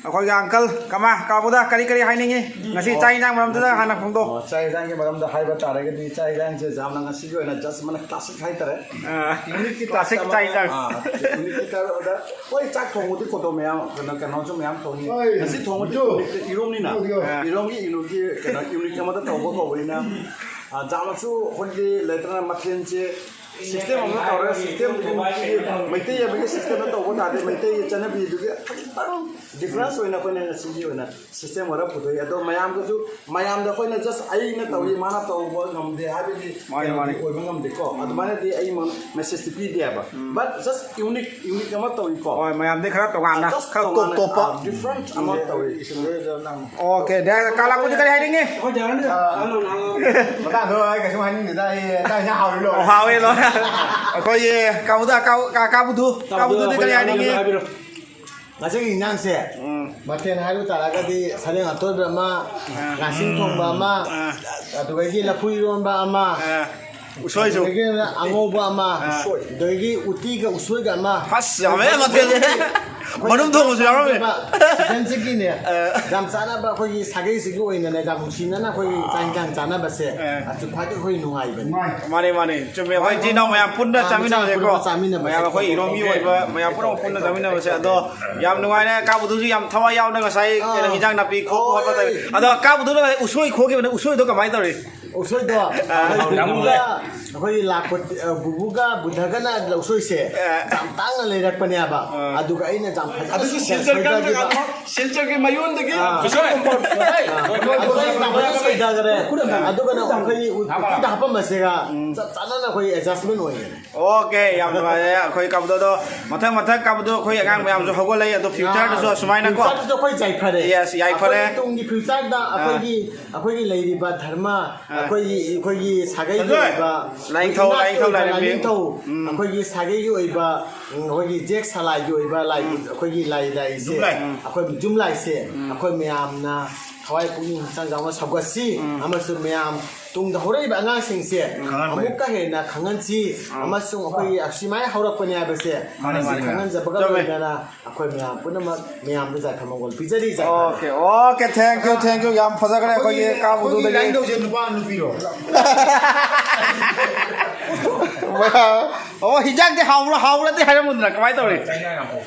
ꯑꯩꯈꯣꯏꯒꯤ uncle, ꯀꯃꯥ, ꯀꯥꯕꯨꯗ ꯀꯔꯤ ꯀꯔꯤ ꯍꯥꯏꯅꯤꯡꯉꯤ? ꯉꯁꯤ ꯑꯣ꯫ ꯆꯥꯛ ꯏꯟꯖꯥꯡ ꯃꯔꯝꯗꯨꯗ ꯍꯥꯟꯅ ꯐꯣꯡꯗꯣꯛ꯫ ꯑꯣ, ꯆꯥꯛ ꯏꯟꯖꯥꯡꯒꯤ ꯃꯔꯝꯗ ꯍꯥꯏꯕ ꯇꯥꯔꯒꯗꯤ, ꯆꯥꯛ ꯏꯟꯖꯥꯡꯁꯦ ꯌꯥꯝꯅ ꯉꯁꯤꯒꯤ ꯑꯣꯏꯅ just ꯃꯥꯅ classic ꯍꯥꯏꯇꯥꯔꯦ꯫ ꯑꯥ, unique ꯀꯤ classic ꯇꯥꯏꯞꯇ ꯆꯥꯛ ꯑꯃ-, ꯏꯟꯖꯥꯡ꯫ ꯑꯥ, unique ꯀꯤ ꯇꯥꯏꯞꯇ꯫ ꯍꯣꯏ, ꯆꯥꯛ ꯊꯣꯡꯕꯗꯤ ꯀꯣꯗꯣ ꯃꯌꯥꯝ, ꯀꯩꯅꯣ, ꯀꯩꯅꯣꯁꯨ ꯃꯌꯥꯝ ꯊꯣꯡꯉꯤ꯫ ꯍꯣꯏ, ꯉꯁꯤ ꯊꯣꯡꯕꯗꯤ ꯃꯤꯖꯣ꯫ Unique ꯏꯔꯣꯝꯅꯤꯅ꯫ ꯍꯣꯏ, ꯍꯣꯏ꯫ ꯏꯔꯣꯝꯒꯤ unique ꯀꯤ ꯀꯩꯅꯣ, unique ꯑꯃꯗ ꯇꯧꯕ ꯀꯧꯕꯅꯤꯅ, ꯑꯥ, ꯌꯥꯝꯅꯁꯨ ꯑꯩꯈꯣꯏꯒꯤ ꯂꯩꯇꯅ ꯃꯊꯦꯜꯁꯦ system ꯑꯃ ꯇꯧꯔꯒ, system ꯗꯨꯒꯤ ꯃꯩꯇꯩ ꯑꯃꯒꯤ system ꯗ ꯇꯧꯕ ꯇꯥꯔꯗꯤ, ꯃꯩꯇꯩꯒꯤ ꯆꯠꯅꯕꯤꯗꯨꯒꯤ ꯈꯤꯇꯪ difference ꯑꯣꯏꯅ ꯑꯩꯈꯣꯏꯅ ꯉꯁꯤꯒꯤ ꯑꯣꯏꯅ system ꯈꯔ ꯄꯨꯊꯣꯛꯏ꯫ ꯑꯗꯣ ꯃꯌꯥꯝꯗꯁꯨ, ꯃꯌꯥꯝꯗ ꯑꯩꯈꯣꯏꯅ just ꯑꯩꯅ ꯇꯧꯏ, ꯃꯥꯅ ꯇꯧꯕ ꯉꯝꯗꯦ ꯍꯥꯏꯕꯒꯤ ꯃꯥꯅꯤ, ꯀꯩꯅꯣꯗꯤ ꯃꯥꯅꯤ꯫ ꯑꯣꯏꯕ ꯉꯝꯗꯦꯀꯣ꯫ ꯑꯗꯨꯃꯥꯏꯅꯗꯤ ꯑꯩ ꯃ-, message ꯇꯤ ꯄꯤꯗꯦꯕ꯫ Um. But just unique, unique ꯑꯃ ꯇꯧꯏꯀꯣ꯫ ꯍꯣꯏ, ꯃꯌꯥꯝꯗꯩ ꯈꯔ ꯇꯣꯉꯥꯟꯅ, just ꯈꯔ ꯇꯣꯉꯥꯟꯅ, ꯇꯣꯞ ꯇꯣꯞꯄ꯫ ꯑꯥ, different ꯑꯃ ꯇꯧꯏ꯫ ꯑꯣꯀꯦ, ꯗꯦ, ꯀꯥ ꯂꯥꯛꯄꯗꯤ ꯀꯔꯤ ꯍꯥꯏꯅꯤꯡꯉꯤ? ꯃꯇꯥꯡꯗꯣ ꯑꯩ ꯀꯩꯁꯨꯝ ꯍꯥꯏꯅꯤꯡꯗꯦꯗ, ꯑꯩ ꯆꯥꯛ ꯏꯟꯖꯥꯡ ꯍꯥꯎꯔꯤ ꯂꯣꯏꯔꯦ꯫ ꯑꯣ, ꯍꯥꯎꯋꯦ ꯂꯣꯏꯔꯦ꯫ ꯑꯩꯈꯣꯏꯒꯤ ꯀꯥꯕꯨꯗ, ꯀꯥ-, ꯀꯥ-, ꯀꯥꯕꯨꯗꯨ, ꯀꯥꯕꯨꯗꯨꯗꯤ ꯀꯔꯤ ꯍꯥꯏꯅꯤꯡꯉꯤ? ꯉꯁꯤꯒꯤ ꯏꯟꯖꯥꯡꯁꯦ, ꯎꯝ꯫ ꯃꯊꯦꯜ ꯍꯥꯏꯕ ꯇꯥꯔꯒꯗꯤ ꯁꯔꯦꯡ ꯑꯇꯣꯏꯕ ꯑꯃ, ꯑꯥ꯫ ꯉꯥꯁꯤꯡ ꯊꯣꯡꯕ ꯑꯃ, ꯑꯥ꯫ ꯑꯗꯨꯗꯒꯤ ꯂꯐꯨ ꯏꯔꯣꯟꯕ ꯑꯃ, ꯑꯥ꯫ ꯎꯁꯣꯏꯁꯨ꯫ ꯑꯗꯨꯗꯒꯤ ꯑꯉꯧꯕ ꯑꯃ, ꯑꯥ꯫ ꯑꯗꯒꯤ ꯎꯇꯤꯒ ꯎꯁꯣꯏꯒ ꯑꯃ꯫ ꯑꯁ, ꯌꯥꯝꯃꯦ ꯃꯊꯦꯜꯁꯦ꯫ ꯑꯩꯈꯣꯏ ꯃꯅꯨꯡ ꯊꯣꯡꯕꯁꯨ ꯌꯥꯎꯔꯝꯃꯦ꯫ Season ꯁꯤꯒꯤꯅꯦ, ꯑꯥ꯫ ꯌꯥꯝ ꯆꯥꯅꯕ ꯑꯩꯈꯣꯏꯒꯤ ꯁꯥꯒꯩꯁꯤꯒꯤ ꯑꯣꯏꯅꯅꯦ, ꯌꯥꯝ ꯅꯨꯡꯁꯤꯅꯅ ꯑꯩꯈꯣꯏꯒꯤ ꯆꯥꯛ ꯏꯟꯖꯥꯡ ꯆꯥꯅꯕꯁꯦ, ꯑꯥ꯫ ꯑꯗꯨ ꯈ꯭ꯋꯥꯏꯗꯒꯤ ꯑꯩꯈꯣꯏ ꯅꯨꯡꯉꯥꯏꯕꯅꯤ꯫ ꯃꯥꯅꯦ, ꯃꯥꯅꯦ꯫ ꯆꯨꯝꯃꯦ꯫ ꯑꯩꯈꯣꯏ ꯏꯆꯤꯟ ꯏꯅꯥꯎ ꯃꯌꯥꯝ ꯄꯨꯟꯅ ꯑꯥ, ꯆꯥꯃꯤꯟꯅꯕꯁꯦꯀꯣ꯫ ꯃꯌꯥꯝ ꯄꯨꯟꯅ ꯑꯩꯈꯣꯏ ꯏꯔꯣꯝꯒꯤ ꯑꯣꯏꯕ ꯃꯌꯥꯝ ꯄꯨꯝꯅꯃꯛ ꯄꯨꯟꯅ ꯆꯥꯃꯤꯟꯅꯕꯁꯦ꯫ ꯑꯗꯣ ꯌꯥꯝ ꯅꯨꯡꯉꯥꯏꯔꯦ꯫ ꯀꯥꯕꯨꯗꯨꯁꯨ ꯌꯥꯝ ꯊꯋꯥꯏ ꯌꯥꯎꯅ ꯉꯁꯥꯏ ꯑꯥ꯫ ꯀꯩꯅꯣ ꯍꯤꯟꯖꯥꯡ ꯅꯥꯄꯤ ꯈꯣꯛꯄ ꯈꯣꯠꯄ ꯇꯧꯋꯤ꯫ ꯑꯗꯣ ꯀꯥꯕꯨꯗꯨꯅ ꯎꯁꯣꯏ ꯈꯣꯛꯈꯤꯕꯅꯦ꯫ ꯎꯁꯣꯏꯗꯣ ꯀꯃꯥꯏꯅ ꯇꯧꯔꯤ? ꯎꯁꯣꯏꯗꯣ ꯑꯩꯈꯣꯏ ꯕꯨꯕꯨꯒ, ꯑꯩꯈꯣꯏꯒꯤ ꯂꯥꯛꯄ, ꯑ, ꯕꯨꯕꯨꯒ ꯕꯨꯙꯒꯅ ꯎꯁꯣꯏꯁꯦ ꯑ꯫ ꯌꯥꯝ ꯇꯥꯡꯅ ꯂꯩꯔꯛꯄꯅꯦꯕ꯫ ꯑ꯫ ꯑꯗꯨꯒ ꯑꯩꯅ ꯌꯥꯝ ꯐꯖꯅ ꯑꯗꯨꯁꯨ ꯁꯤꯜꯆꯔ ꯁꯣꯏꯗꯈꯤꯕ꯫ ꯀꯥꯡꯖꯩ, ꯁꯤꯜꯆꯔꯒꯤ ꯃꯌꯣꯟꯗꯒꯤ ꯑ꯫ ꯎꯁꯣꯏ꯫ ꯑ, ꯑꯗꯨꯒ ꯑꯩꯅ ꯌꯥꯝ ꯐꯖꯅ ꯁꯣꯏꯗꯈꯔꯦ꯫ ꯑꯗꯨꯒꯅ ꯑꯩꯈꯣꯏꯒꯤ ꯎꯇꯤꯗ ꯍꯥꯞꯄꯝꯕꯁꯤꯒ ꯎꯝ꯫ ꯆꯞ ꯆꯥꯟꯅꯅ ꯑꯩꯈꯣꯏ adjustment ꯑꯣꯏꯌꯦ꯫ ꯑꯣꯀꯦ, ꯌꯥꯝ ꯅꯨꯡꯉꯥꯏꯔꯦ꯫ ꯑꯩꯈꯣꯏ ꯀꯥꯕꯗꯣ, ꯑꯗꯣ ꯃꯊꯪ ꯃꯊꯪ ꯀꯥꯕꯗꯣ ꯑꯩꯈꯣꯏ ꯑꯉꯥꯡ ꯃꯌꯥꯝꯁꯨ ꯍꯧꯒꯠꯂꯛꯏ, ꯑꯗꯣ future ꯗꯁꯨ ꯑꯁꯨꯃꯥꯏꯅꯀꯣ꯫ Future ꯗꯁꯨ ꯑꯩꯈꯣꯏ ꯌꯥꯏꯐꯔꯦ꯫ Yes, ꯌꯥꯏꯐꯔꯦ꯫ ꯑꯩꯈꯣꯏꯒꯤ ꯇꯨꯡꯒꯤ future ꯗ ꯑꯥ꯫ ꯑꯩꯈꯣꯏꯒꯤ, ꯑꯩꯈꯣꯏꯒꯤ ꯂꯩꯔꯤꯕ ꯙꯔꯃ, ꯑꯥ꯫ ꯑꯩꯈꯣꯏꯒꯤ, ꯑꯩꯈꯣꯏꯒꯤ ꯁꯥꯒꯩꯒꯤ ꯁꯟꯖꯣꯏ! ꯑꯣꯏꯕ, ꯂꯥꯏꯅꯤꯡꯊꯧ, ꯑꯩꯈꯣꯏꯒꯤ ꯂꯥꯏꯅꯤꯡꯊꯧ ꯏꯅꯥꯠꯀꯤ ꯑꯣꯏꯕ ꯂꯥꯏꯅꯤꯡꯊꯧ꯫ ꯂꯥꯏꯅꯤꯡꯊꯧ, ꯎꯝ꯫ ꯑꯩꯈꯣꯏꯒꯤ ꯖꯦꯛ ꯁꯂꯥꯏꯒꯤ ꯑꯣꯏꯕ ꯂꯥꯏ, ꯎꯝ꯫ ꯑꯩꯈꯣꯏꯒꯤ ꯂꯥꯏ, ꯂꯥꯏꯁꯦ, ꯖꯨꯝ ꯂꯥꯏ꯫ ꯑꯩꯈꯣꯏ ꯖꯨꯝ ꯂꯥꯏꯁꯦ, ꯎꯝ꯫ ꯑꯩꯈꯣꯏ ꯃꯌꯥꯝꯅ ꯊꯋꯥꯏ ꯄꯨꯛꯅꯤꯡ ꯍꯛꯆꯥꯡ ꯌꯥꯎꯅ ꯁꯧꯒꯠꯁꯤ, ꯎꯝ꯫ ꯑꯃꯁꯨꯡ ꯃꯌꯥꯝ ꯇꯨꯡꯗ ꯍꯧꯔꯛꯏꯕ ꯑꯉꯥꯡꯁꯤꯡꯁꯦ ꯈꯪꯍꯟꯕ꯫ ꯑꯃꯨꯛꯀ ꯍꯦꯟꯅ ꯈꯪꯍꯟꯁꯤ, ꯎꯝ꯫ ꯑꯃꯁꯨꯡ ꯑꯩꯈꯣꯏꯒꯤ ꯑꯁꯤꯃꯥꯏꯅ ꯍꯧꯔꯛꯄꯅꯦ ꯍꯥꯏꯕꯁꯦ ꯃꯥꯅꯦ, ꯃꯁꯤ ꯃꯥꯅꯦ, ꯃꯥꯅꯦ꯫ ꯈꯪꯍꯟꯖꯕꯒ ꯆꯨꯝꯃꯦ꯫ ꯂꯣꯏꯅꯅ ꯑꯩꯈꯣꯏ ꯃꯌꯥꯝ ꯄꯨꯝꯅꯃꯛ ꯃꯌꯥꯝꯗ ꯌꯥꯏꯐ ꯃꯪꯒꯣꯜ ꯄꯤꯖꯔꯤ, ꯌꯥꯏꯐ꯫ Okay, okay, thank you, thank you꯫ ꯌꯥꯝ ꯐꯖꯈ꯭ꯔꯦ ꯑꯩꯈꯣꯏꯒꯤ ꯑꯩꯈꯣꯏꯒꯤ, ꯑꯩꯈꯣꯏꯒꯤ ꯀꯥꯕꯗꯨꯗꯒꯤ꯫ Line ꯇꯧꯁꯦ, ꯅꯨꯄꯥ ꯅꯨꯄꯤꯔꯣ? ꯃꯌꯥꯝ ꯑꯣ, ꯍꯤꯟꯖꯥꯡꯗꯤ ꯍꯥꯎꯕ꯭ꯔꯥ, ꯍꯥꯎꯕ꯭ꯔꯥꯗꯤ ꯍꯥꯏꯔꯝꯃꯨꯗꯅ, ꯀꯃꯥꯏꯅ ꯇꯧꯔꯤ?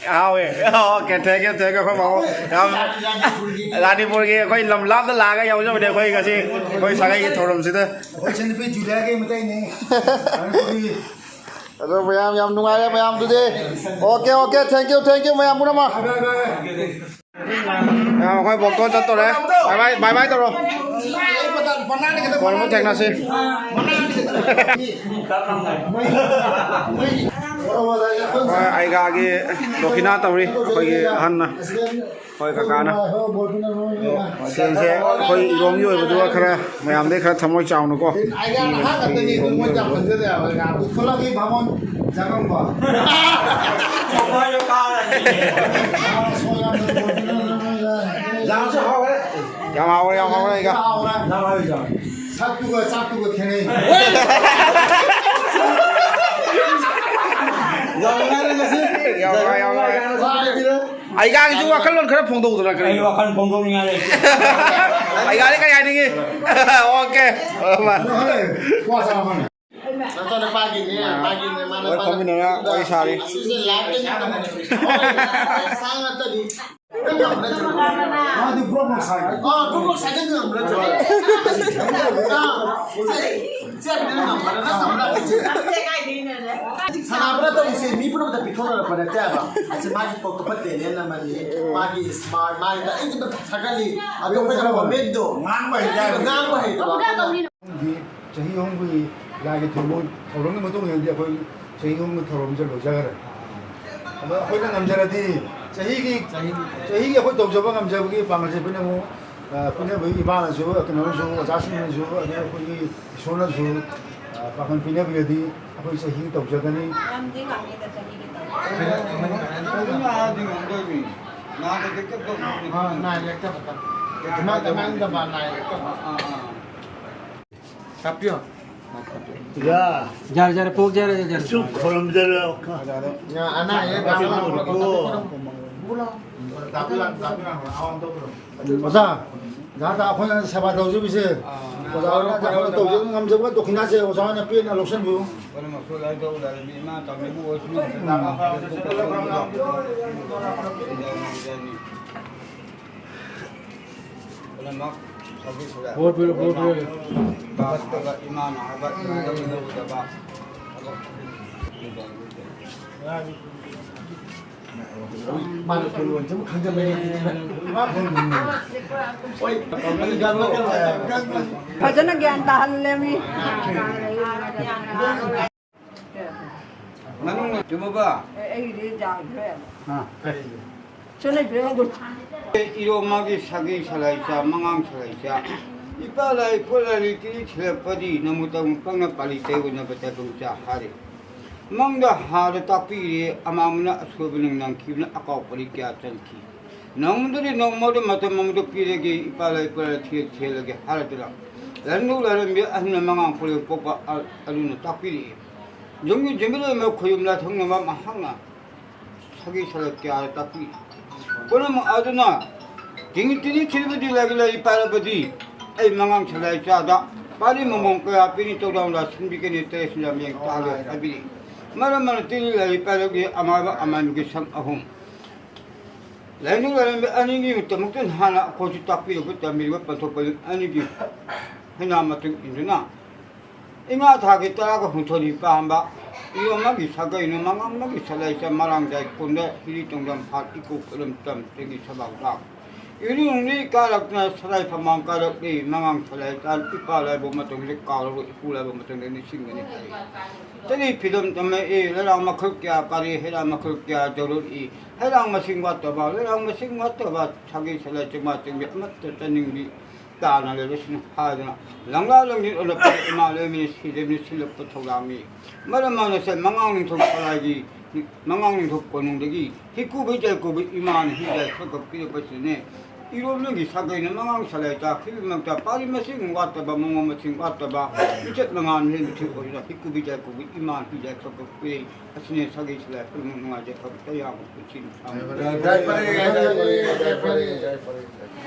ꯍꯥꯎꯋꯦ꯫ Okay, thank you, thank you꯫ ꯑꯩꯈꯣꯏ ꯃꯥꯃꯣ ꯌꯥꯝ, ꯔꯥꯅꯤꯄꯨꯔꯒꯤ ꯑꯩꯈꯣꯏ ꯂꯝ ꯂꯥꯞꯅ ꯂꯥꯛꯑꯒ ꯌꯥꯎꯖꯕꯅꯦ ꯑꯩꯈꯣꯏ ꯉꯁꯤ ꯑꯩꯈꯣꯏ ꯁꯥꯒꯩꯒꯤ ꯊꯧꯔꯝꯁꯤꯗ꯫ ꯑꯩꯈꯣꯏ ꯏꯆꯟꯅꯨꯄꯤ ꯖꯨꯂꯤꯌꯥꯒꯤ ꯃꯇꯩꯅꯦ꯫ ꯔꯥꯅꯤꯄꯨꯔꯒꯤ꯫ ꯑꯗꯣ ꯃꯌꯥꯝ ꯌꯥꯝ ꯅꯨꯡꯉꯥꯏꯔꯦ ꯃꯌꯥꯝꯗꯨꯗꯤ꯫ Okay, okay, thank you, thank you ꯃꯌꯥꯝ ꯄꯨꯝꯅꯃꯛ꯫ ꯕꯥꯏ, ꯕꯥꯏ, ꯕꯥꯏ꯫ ꯃꯌꯥꯝ ꯑꯩꯈꯣꯏ ꯕꯣꯛꯇꯣꯟ ꯆꯠꯇꯣꯔꯦ꯫ ꯕꯥꯏ, ꯕꯥꯏ, ꯕꯥꯏ, ꯕꯥꯏ ꯇꯧꯔꯣ꯫ ꯀꯣꯟꯅ ꯑꯃꯨꯛ ꯊꯦꯡꯅꯁꯤ꯫ ꯍꯣꯏ, ꯑꯩꯒꯥꯒꯤ ꯗꯣꯈꯤꯅꯥ ꯇꯧꯔꯤ ꯑꯩꯈꯣꯏꯒꯤ ꯑꯍꯟꯅ꯫ ꯍꯣꯏ, ꯀꯀꯥꯅ꯫ ꯑꯗꯣ ꯁꯦꯟꯁꯦ ꯑꯩꯈꯣꯏ ꯏꯔꯣꯝꯒꯤ ꯑꯣꯏꯕꯗꯨꯒ ꯈꯔ ꯃꯌꯥꯝꯗꯩ ꯈꯔ ꯊꯃꯣꯏ ꯆꯥꯎꯅꯀꯣ꯫ ꯌꯥꯝ ꯍꯥꯎꯔꯦ, ꯌꯥꯝ ꯍꯥꯎꯔꯦ, ꯑꯩꯒ꯫ ꯁꯛꯇꯨꯒ ꯆꯥꯛꯇꯨꯒ ꯈꯦꯠꯅꯩ꯫ ꯌꯥꯝ ꯍꯥꯎꯔꯦ, ꯌꯥꯝ ꯍꯥꯎꯔꯦ꯫ ꯑꯩꯒꯥꯒꯤꯁꯨ ꯋꯥꯈꯜꯂꯣꯟ ꯈꯔ ꯐꯣꯡꯗꯣꯛꯎꯗꯅ, ꯀꯔꯤꯅꯣ? ꯑꯩ ꯋꯥꯈꯜ ꯐꯣꯡꯗꯣꯛꯅꯤꯡꯉꯥꯏ ꯂꯩꯇꯦ꯫ ꯑꯩꯒꯥꯗꯤ ꯀꯔꯤ ꯍꯥꯏꯅꯤꯡꯉꯤ? ꯑꯣꯀꯦ꯫ ꯀ꯭ꯋꯥ ꯆꯥꯔꯝꯃꯅꯤ꯫ ꯃꯆꯥꯅꯨꯄꯥꯒꯤꯅꯦ, ꯃꯥꯒꯤꯅꯦ, ꯃꯥꯅ ꯍꯣꯏ, ꯐꯝꯃꯤꯟꯅꯔ ꯋꯥꯔꯤ ꯁꯥꯔꯤ꯫ ꯑꯁꯤꯁꯦ live ꯇꯅꯤ꯫ ꯁꯥ ꯉꯥꯛꯇꯅꯤ꯫ ꯃꯥꯗꯤ ꯕ꯭ꯔꯣꯛ ꯕ꯭ꯔꯣꯛ ꯁꯥꯏ꯫ ꯑꯥ, ꯕ꯭ꯔꯣꯛ ꯕ꯭ꯔꯣꯛ ꯁꯥꯏꯒꯟ ꯉꯝꯕ꯭ꯔꯥ? ꯑꯥ, ꯁꯤ, ꯁꯤ ꯉꯝꯕ꯭ꯔꯥ? ꯅꯪ ꯉꯝꯕ꯭ꯔꯥ? ꯁꯥꯟꯅꯕꯅ ꯇꯧꯔꯤꯁꯦ ꯃꯤ ꯄꯨꯝꯅꯃꯛꯇ ꯄꯤꯊꯣꯛꯅꯔꯛꯄ ꯅꯠꯇꯦ ꯍꯥꯏꯕ꯫ ꯑꯁꯤ ꯃꯥꯒꯤ ꯇꯣꯞ ꯇꯣꯞꯄ talent ꯑꯃꯅꯤ꯫ ꯃꯥꯒꯤ smart, ꯃꯥꯒꯤ ꯑꯩ ꯑꯗꯨꯝ ꯊꯥꯒꯠꯂꯤ꯫ ꯑꯇꯣꯞꯄ ꯊꯥꯒꯠꯄ ꯃꯤꯠꯇꯣ ꯉꯥꯡꯕ ꯍꯩꯇꯦ ꯍꯥꯏꯕ꯫ ꯉꯥꯡꯕ ꯍꯩꯇꯕ꯫ ꯆꯍꯤ ꯑꯍꯨꯝꯒꯤ ꯂꯥꯏꯒꯤ ꯊꯧꯔꯝ, ꯊꯧꯔꯝꯒꯤ ꯃꯇꯨꯡ ꯏꯟꯅꯗꯤ ꯑꯩꯈꯣꯏ ꯆꯍꯤ ꯑꯍꯨꯝꯒꯤ ꯊꯧꯔꯝꯁꯦ ꯂꯣꯏꯖꯈꯔꯦ꯫ ꯑꯗꯣ ꯑꯩꯈꯣꯏꯅ ꯉꯝꯖꯔꯗꯤ ꯆꯍꯤꯒꯤ, ꯆꯍꯤꯒꯤ ꯑꯩꯈꯣꯏ ꯇꯧꯖꯕ ꯉꯝꯖꯕꯒꯤ ꯄꯥꯡꯒꯜꯁꯦ ꯑꯩꯈꯣꯏꯅ ꯑꯃꯨꯛ, ꯑ, ꯄꯤꯅꯕꯒꯤ ꯏꯃꯥꯅꯁꯨ, ꯀꯩꯅꯣꯅꯁꯨ, ꯑꯣꯖꯥꯁꯤꯡꯅꯁꯨ, ꯑꯗꯩ ꯑꯩꯈꯣꯏꯒꯤ ꯏꯁꯣꯔꯅꯁꯨ, ꯑ, ꯄꯥꯡꯒꯜ ꯄꯤꯅꯕꯤꯔꯗꯤ ꯑꯩꯈꯣꯏ ꯆꯍꯤ ꯇꯧꯖꯒꯅꯤ꯫ ꯉꯝꯗꯤ ꯉꯝꯅꯤꯗ ꯆꯍꯤꯒꯤ ꯇꯧꯕ꯫ ꯑꯗꯨꯝ ꯂꯥꯛꯑꯗꯤ ꯉꯝꯗꯣꯏꯅꯤ꯫ ꯅꯥꯗ ꯀꯩꯝꯇ ꯇꯧꯗꯣꯏꯅꯤ꯫ ꯑ, ꯅꯥꯏ ꯂꯦꯛꯇꯕ꯫ ꯀꯩꯝꯇ ꯉꯝꯗꯕ ꯅꯥꯏ ꯂꯦꯛꯇꯕ꯫ ꯑ, ꯑ, ꯑ꯫ ꯇꯥꯛꯄꯤꯌꯣ꯫ ꯌꯥ꯫ ꯌꯥꯔꯦ, ꯌꯥꯔꯦ, ꯄꯣꯛ ꯌꯥꯔꯦ, ꯌꯥꯔꯦ꯫ ꯁꯨꯝ ꯈꯣꯏꯔꯝꯖꯔꯣ꯫ ꯑꯅꯥ ꯑꯌꯦꯛ ꯌꯥꯎꯕ ꯑꯣꯖꯥ, ꯑꯣꯖꯥ, ꯑꯩꯈꯣꯏꯅ ꯁꯦꯕꯥ ꯇꯧꯖꯕꯁꯦ, ꯑꯣꯖꯥ ꯍꯣꯏꯅ ꯑꯩꯈꯣꯏꯅ ꯇꯧꯖꯕ ꯉꯝꯖꯕ ꯗꯣꯈꯤꯅꯥꯁꯦ ꯑꯣꯖꯥ ꯍꯣꯏꯅ ꯄꯦꯟꯅ ꯂꯧꯁꯤꯟꯕꯤꯌꯨ꯫ ꯄꯨꯝꯅꯃꯛ ꯁꯧꯒꯠ ꯁꯧꯒꯠ ꯄꯨꯝꯅꯃꯛ ꯄꯨꯂꯞ ꯄꯨꯂꯞ ꯄꯨꯂꯞ ꯏꯃꯥꯅ ꯍꯥꯏꯕ, ꯏꯃꯥꯅ ꯍꯥꯏꯕ ꯏꯃꯥꯅ ꯍꯥꯏꯕ꯫ ꯃꯥꯅ ꯈꯣꯏꯔꯣꯟꯁꯦ ꯑꯃꯨꯛ ꯈꯪꯖꯜꯂꯦ꯫ ꯍꯣꯏ, ꯐꯖꯅ ꯒ꯭ꯌꯥꯟ ꯇꯥꯍꯜꯂꯦ ꯃꯤ꯫ ꯃꯅꯨꯡ ꯆꯨꯝꯃꯕ? ꯑꯦ, ꯑꯩꯒꯤꯗꯤ ꯌꯥꯗ꯭ꯔꯦ꯫ ꯑꯥ꯫ ꯁꯤ ꯂꯩꯇ꯭ꯔꯦ ꯑꯗꯨꯝ꯫ ꯏꯔꯣ ꯃꯥꯒꯤ ꯁꯥꯒꯩ ꯁꯂꯥꯏꯆꯥ, ꯃꯉꯥꯡ ꯁꯂꯥꯏꯆꯥ꯫ ꯏꯄꯥ ꯂꯥꯏ ꯈꯣꯠ ꯂꯥꯏꯔꯤꯛ ꯇꯤꯔꯤ ꯊꯤꯜꯂꯛꯄꯗꯤ ꯅꯃꯨ ꯇꯧ ꯄꯪꯅ ꯄꯥꯂꯤ ꯇꯩꯕ ꯅꯕ ꯇꯥꯏꯕꯪ ꯆꯥ ꯍꯥꯏꯔꯦ꯫ ꯃꯪꯗ ꯍꯥꯔ ꯇꯥꯛꯄꯤꯔꯦ, ꯑꯃꯥꯡꯕꯅ ꯑꯁꯣꯏꯕ ꯅꯪ ꯅꯪꯈꯤꯕꯅ ꯑꯀꯥꯎ ꯄꯔꯤ ꯀꯌꯥ ꯆꯟꯈꯤ꯫ ꯅꯣꯡꯃꯗꯨꯗꯤ ꯅꯣꯡꯃꯗ ꯃꯇꯝ ꯑꯃꯗ ꯄꯤꯔꯒꯦ, ꯏꯄꯥ ꯂꯥꯏ ꯄꯔ ꯊꯤꯔ ꯊꯤꯍꯜꯂꯒꯦ ꯍꯥꯏꯔꯗꯨꯅ ꯂꯥꯏꯔꯦꯝꯕꯤ ꯑꯍꯟꯅ ꯃꯉꯥꯡ ꯄꯣꯂꯦꯝ ꯄꯣꯛꯄ ꯑ-, ꯑꯗꯨꯅ ꯇꯥꯛꯄꯤꯔꯛꯏ꯫ ꯌꯨꯝꯒꯤ ꯌꯨꯝꯃꯤꯠ ꯑꯣꯏꯕ ꯈꯣꯌꯨꯝ ꯂꯥꯏꯊꯪꯅꯕ ꯃꯍꯥꯛꯅ ꯁꯥꯒꯩ ꯁꯂꯥꯏ ꯀꯌꯥꯗ ꯇꯥꯛꯄꯤ꯫ ꯄꯨꯝꯅꯃꯛ ꯑꯗꯨꯅ ꯇꯤꯡꯉꯤ ꯇꯤꯡꯉꯤ ꯊꯤꯔꯕꯗꯤ ꯂꯥꯏꯒꯤ ꯂꯥꯏ ꯄꯥꯏꯔꯕꯗꯤ ꯑꯩ ꯃꯉꯥꯡ ꯁꯂꯥꯏ ꯆꯥꯗ ꯄꯥꯔꯤ ꯃꯃꯣꯡ ꯀꯌꯥ ꯄꯤꯔꯤ ꯇꯧꯗꯥꯎꯗ ꯁꯤꯟꯕꯤꯒꯅꯤ ꯇꯔꯦꯠ ꯁꯤꯟꯖꯥ ꯃꯌꯦꯡ ꯇꯥꯍꯜꯂꯣꯏ ꯍꯥꯏꯕꯤꯔꯤ꯫ ꯃꯔꯝ ꯑꯗꯨꯅ ꯇꯤꯡꯉꯤ ꯂꯥꯏ ꯄꯥꯏꯔꯕꯗꯤ ꯑꯃꯥꯏꯕ ꯑꯃꯥꯏꯕꯒꯤ ꯁꯝ ꯑꯍꯨꯝ ꯂꯥꯏꯅꯤꯡ ꯂꯥꯏꯔꯦꯝꯕꯤ ꯑꯅꯤꯒꯤ ꯃꯇꯝꯃꯛꯇ ꯍꯥꯟꯅ ꯑꯩꯈꯣꯏꯁꯨ ꯇꯥꯛꯄꯤꯔꯕ ꯇꯝꯕꯤꯔꯕ ꯄꯟꯊꯣꯛꯄ ꯑꯅꯤꯒꯤ ꯍꯩꯅꯥ ꯃꯇꯨꯡ ꯏꯟꯗꯨꯅ ꯏꯉꯥ ꯊꯥꯒꯤ ꯇꯔꯥꯒ ꯍꯨꯝꯗꯣꯏꯅꯤ ꯄꯥꯟꯕ ꯏꯔꯣꯝ ꯑꯃꯒꯤ ꯁꯥꯒꯩꯅ ꯃꯉꯥ ꯑꯃꯒꯤ ꯁꯂꯥꯏ ꯆꯝ ꯃꯔꯥꯡ ꯖꯥꯏ ꯀꯨꯟꯗ ꯍꯤꯔꯤ ꯇꯣꯡꯗꯝ ꯐꯥꯠ ꯏꯀꯣꯛ ꯀꯂꯝ ꯇꯝ ꯇꯦꯡꯒꯤ ꯁꯕꯥꯛ ꯂꯥꯛ ꯏꯔꯨꯡꯅꯤ ꯀꯥꯔꯛꯇꯅ ꯁꯂꯥꯏ ꯐꯝꯕꯥꯡ ꯀꯥꯔꯛꯂꯤ ꯃꯉꯥꯡ ꯁꯂꯥꯏ ꯆꯥꯟ ꯏꯄꯥ ꯂꯥꯏꯕ ꯃꯇꯝꯗ ꯀꯥꯎꯔꯕ ꯏꯄꯨ ꯂꯥꯏꯕ ꯃꯇꯝꯗ ꯅꯤꯡꯁꯤꯡꯒꯅꯤ ꯍꯥꯏ꯫ ꯆꯠꯅꯤ ꯐꯤꯂꯝ ꯇꯝꯂꯛꯏ ꯂꯩꯔꯥꯡ ꯃꯈꯜ ꯀꯌꯥ ꯀꯥꯔꯤ ꯍꯩꯔꯥꯡ ꯃꯈꯜ ꯀꯌꯥ ꯌꯧꯔꯛꯏ ꯍꯩꯔꯥꯡ ꯃꯁꯤꯡ ꯋꯥꯠꯇꯕ ꯂꯩꯔꯥꯡ ꯃꯁꯤꯡ ꯋꯥꯠꯇꯕ ꯁꯥꯒꯩ ꯁꯂꯥꯏ ꯆꯤꯡꯕ ꯆꯤꯡꯕꯤ ꯑꯃꯠꯇ ꯆꯠꯅꯤꯡꯕꯤ ꯇꯥꯅ ꯂꯩꯕꯁꯤꯡ ꯍꯥꯏꯗꯨꯅ ꯂꯪꯂꯥ ꯂꯪꯂꯤ ꯑꯣꯜꯂꯛꯄ ꯏꯃꯥ ꯂꯩꯃꯤꯅ ꯁꯤꯗꯕꯅ ꯁꯤꯜꯂꯛꯄ ꯊꯧꯔꯥꯡꯅꯤ꯫ ꯃꯔꯝ ꯑꯃꯅ ꯁꯦ ꯃꯉꯥꯡ ꯅꯤꯡꯊꯧ ꯁꯂꯥꯏꯒꯤ ꯃꯉꯥꯡ ꯅꯤꯡꯊꯧ ꯀꯣꯅꯨꯡꯗꯒꯤ ꯍꯤꯀꯨꯕꯤ ꯖꯥꯏꯀꯨꯕꯤ ꯏꯃꯥꯅ ꯍꯤꯖꯥꯏ ꯈꯔ ꯈꯛ ꯄꯤꯔꯛꯄꯁꯤꯅꯅꯦ ꯏꯔꯣꯝꯗꯒꯤ ꯁꯥꯒꯩꯅ ꯃꯉꯥꯡ ꯁꯂꯥꯏ ꯆꯥꯈꯤꯕꯃꯛꯇ ꯄꯥꯔꯤ ꯃꯁꯤꯡ ꯋꯥꯠꯇꯕ ꯃꯉꯣꯟ ꯃꯁꯤꯡ ꯋꯥꯠꯇꯕ ꯃꯤꯆꯠ ꯃꯉꯥꯜ ꯍꯦꯟꯕ ꯊꯤꯕ ꯑꯣꯏꯅ ꯍꯤꯀꯨꯕꯤ ꯖꯥꯏꯀꯨꯕꯤ ꯏꯃꯥꯅ ꯍꯤꯖꯥꯏ ꯈꯔ ꯈꯛ ꯄꯤꯔꯛꯏ꯫ ꯑꯁꯤꯅꯦ ꯁꯥꯒꯩ ꯁꯂꯥꯏ ꯄꯨꯝꯅꯃꯛ ꯅꯨꯡꯉꯥꯏꯖꯩ ꯐꯕ ꯇꯌꯥꯝꯕ ꯄꯨꯟꯁꯤꯅꯤ꯫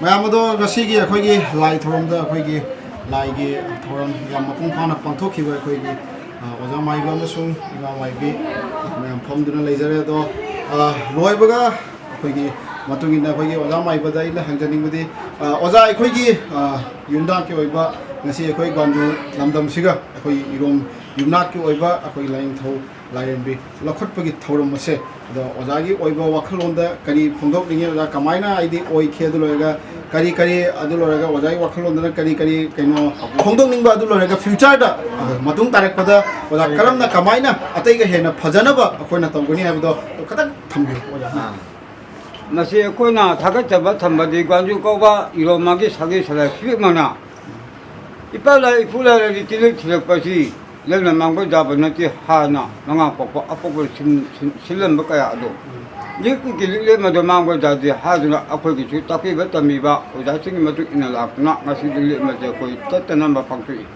ꯃꯌꯥꯝ ꯑꯗꯣ ꯉꯁꯤꯒꯤ ꯑꯩꯈꯣꯏꯒꯤ ꯂꯥꯏ ꯊꯧꯔꯝꯗ ꯑꯩꯈꯣꯏꯒꯤ ꯂꯥꯏꯒꯤ ꯊꯧꯔꯝ ꯌꯥꯝ ꯃꯄꯨꯡ ꯐꯥꯅ ꯄꯥꯡꯊꯣꯛꯈꯤꯕ ꯑꯩꯈꯣꯏꯒꯤ, ꯑ, ꯑꯣꯖꯥ ꯃꯥꯏꯕ ꯑꯃꯁꯨꯡ ꯏꯃꯥ ꯃꯥꯏꯕꯤ ꯃꯌꯥꯝ ꯐꯝꯗꯨꯅ ꯂꯩꯖꯔꯦ꯫ ꯑꯗꯣ, ꯑ, ꯂꯣꯏꯕꯒ ꯑꯩꯈꯣꯏꯒꯤ ꯃꯇꯨꯡ ꯏꯟꯅ ꯑꯩꯈꯣꯏꯒꯤ ꯑꯣꯖꯥ ꯃꯥꯏꯕꯗ ꯑꯩꯅ ꯍꯪꯖꯅꯤꯡꯕꯗꯤ, ꯑ, ꯑꯣꯖꯥ ꯑꯩꯈꯣꯏꯒꯤ, ꯑ, ꯌꯨꯝꯅꯥꯛꯀꯤ ꯑꯣꯏꯕ ꯉꯁꯤ ꯑꯩꯈꯣꯏ ꯒ꯭ꯋꯥꯟꯖꯨ ꯂꯝꯗꯝꯁꯤꯒ ꯑꯩꯈꯣꯏ ꯏꯔꯣꯝ ꯌꯨꯝꯅꯥꯛꯀꯤ ꯑꯣꯏꯕ ꯑꯩꯈꯣꯏ ꯂꯥꯏꯅꯤꯡꯊꯧ ꯂꯥꯏꯔꯦꯝꯕꯤ ꯂꯧꯈꯠꯄꯒꯤ ꯊꯧꯔꯝ ꯑꯁꯦ ꯑꯗꯣ ꯑꯣꯖꯥꯒꯤ ꯑꯣꯏꯕ ꯋꯥꯈꯜꯂꯣꯟꯗ ꯀꯔꯤ ꯐꯣꯡꯗꯣꯛꯅꯤꯡꯉꯤ? ꯑꯣꯖꯥ ꯀꯃꯥꯏꯅ ꯍꯥꯏꯗꯤ ꯑꯣꯏꯈꯤ? ꯑꯗꯨ ꯂꯣꯏꯔꯒ ꯀꯔꯤ ꯀꯔꯤ, ꯑꯗꯨ ꯂꯣꯏꯔꯒ ꯑꯣꯖꯥꯒꯤ ꯋꯥꯈꯜꯂꯣꯟꯗꯅ ꯀꯔꯤ ꯀꯔꯤ ꯀꯩꯅꯣ ꯐꯣꯡꯗꯣꯛꯅꯤꯡꯕ? ꯑꯗꯨ ꯂꯣꯏꯔꯒ ꯐ꯭ꯌꯨꯆꯔꯗ, ꯑ, ꯃꯇꯨꯡ ꯇꯥꯔꯛꯄꯗ ꯑꯣꯖꯥ ꯀꯔꯝꯅ ꯀꯃꯥꯏꯅ ꯑꯇꯩꯒ ꯍꯦꯟꯅ ꯐꯖꯅꯕ ꯑꯩꯈꯣꯏꯅ ꯇꯧꯒꯅꯤ ꯍꯥꯏꯕꯗꯣ ꯈꯤꯇꯪ ꯊꯝꯕꯤꯌꯨ ꯑꯣꯖꯥ꯫ ꯑꯥ꯫ ꯃꯁꯤ ꯑꯩꯈꯣꯏꯅ ꯊꯥꯒꯠꯆꯕ ꯊꯝꯕꯗꯤ ꯒ꯭ꯋꯥꯟꯖꯨ ꯀꯧꯕ ꯏꯔꯣꯝꯃꯒꯤ ꯁꯥꯒꯩ ꯁꯂꯥꯏ ꯈꯨꯗꯤꯡꯃꯛꯅ ꯏꯄꯥ ꯂꯥꯏ ꯏꯄꯨ ꯂꯥꯏꯔꯗꯤ ꯇꯤꯂꯦꯛ ꯊꯤꯜꯂꯛꯄꯁꯤ ꯂꯦꯝꯅ ꯃꯥꯡꯕ ꯌꯥꯕ ꯅꯠꯇꯦ ꯍꯥꯏꯅ ꯃꯉꯥ ꯄꯣꯛꯄ ꯑꯄꯣꯛꯄ ꯁꯤꯟ-, ꯁꯤꯟ-, ꯁꯤꯜꯂꯝꯕ ꯀꯌꯥ ꯑꯗꯨ ꯂꯤꯛ ꯂꯤꯛ ꯂꯦꯝ ꯑꯗꯨ ꯃꯥꯡꯕ ꯌꯥꯗꯦ ꯍꯥꯏꯗꯨꯅ ꯑꯩꯈꯣꯏꯒꯤꯁꯨ ꯇꯥꯛꯄꯤꯕ ꯇꯝꯕꯤꯕ ꯑꯣꯖꯥꯁꯤꯡꯒꯤ ꯃꯇꯨꯡ ꯏꯟꯅ ꯂꯥꯛꯇꯨꯅ ꯉꯁꯤꯗꯤ ꯂꯦꯝ ꯑꯁꯦ ꯑꯩꯈꯣꯏ ꯇꯠꯇꯅꯕ ꯄꯥꯡꯊꯣꯛꯏ꯫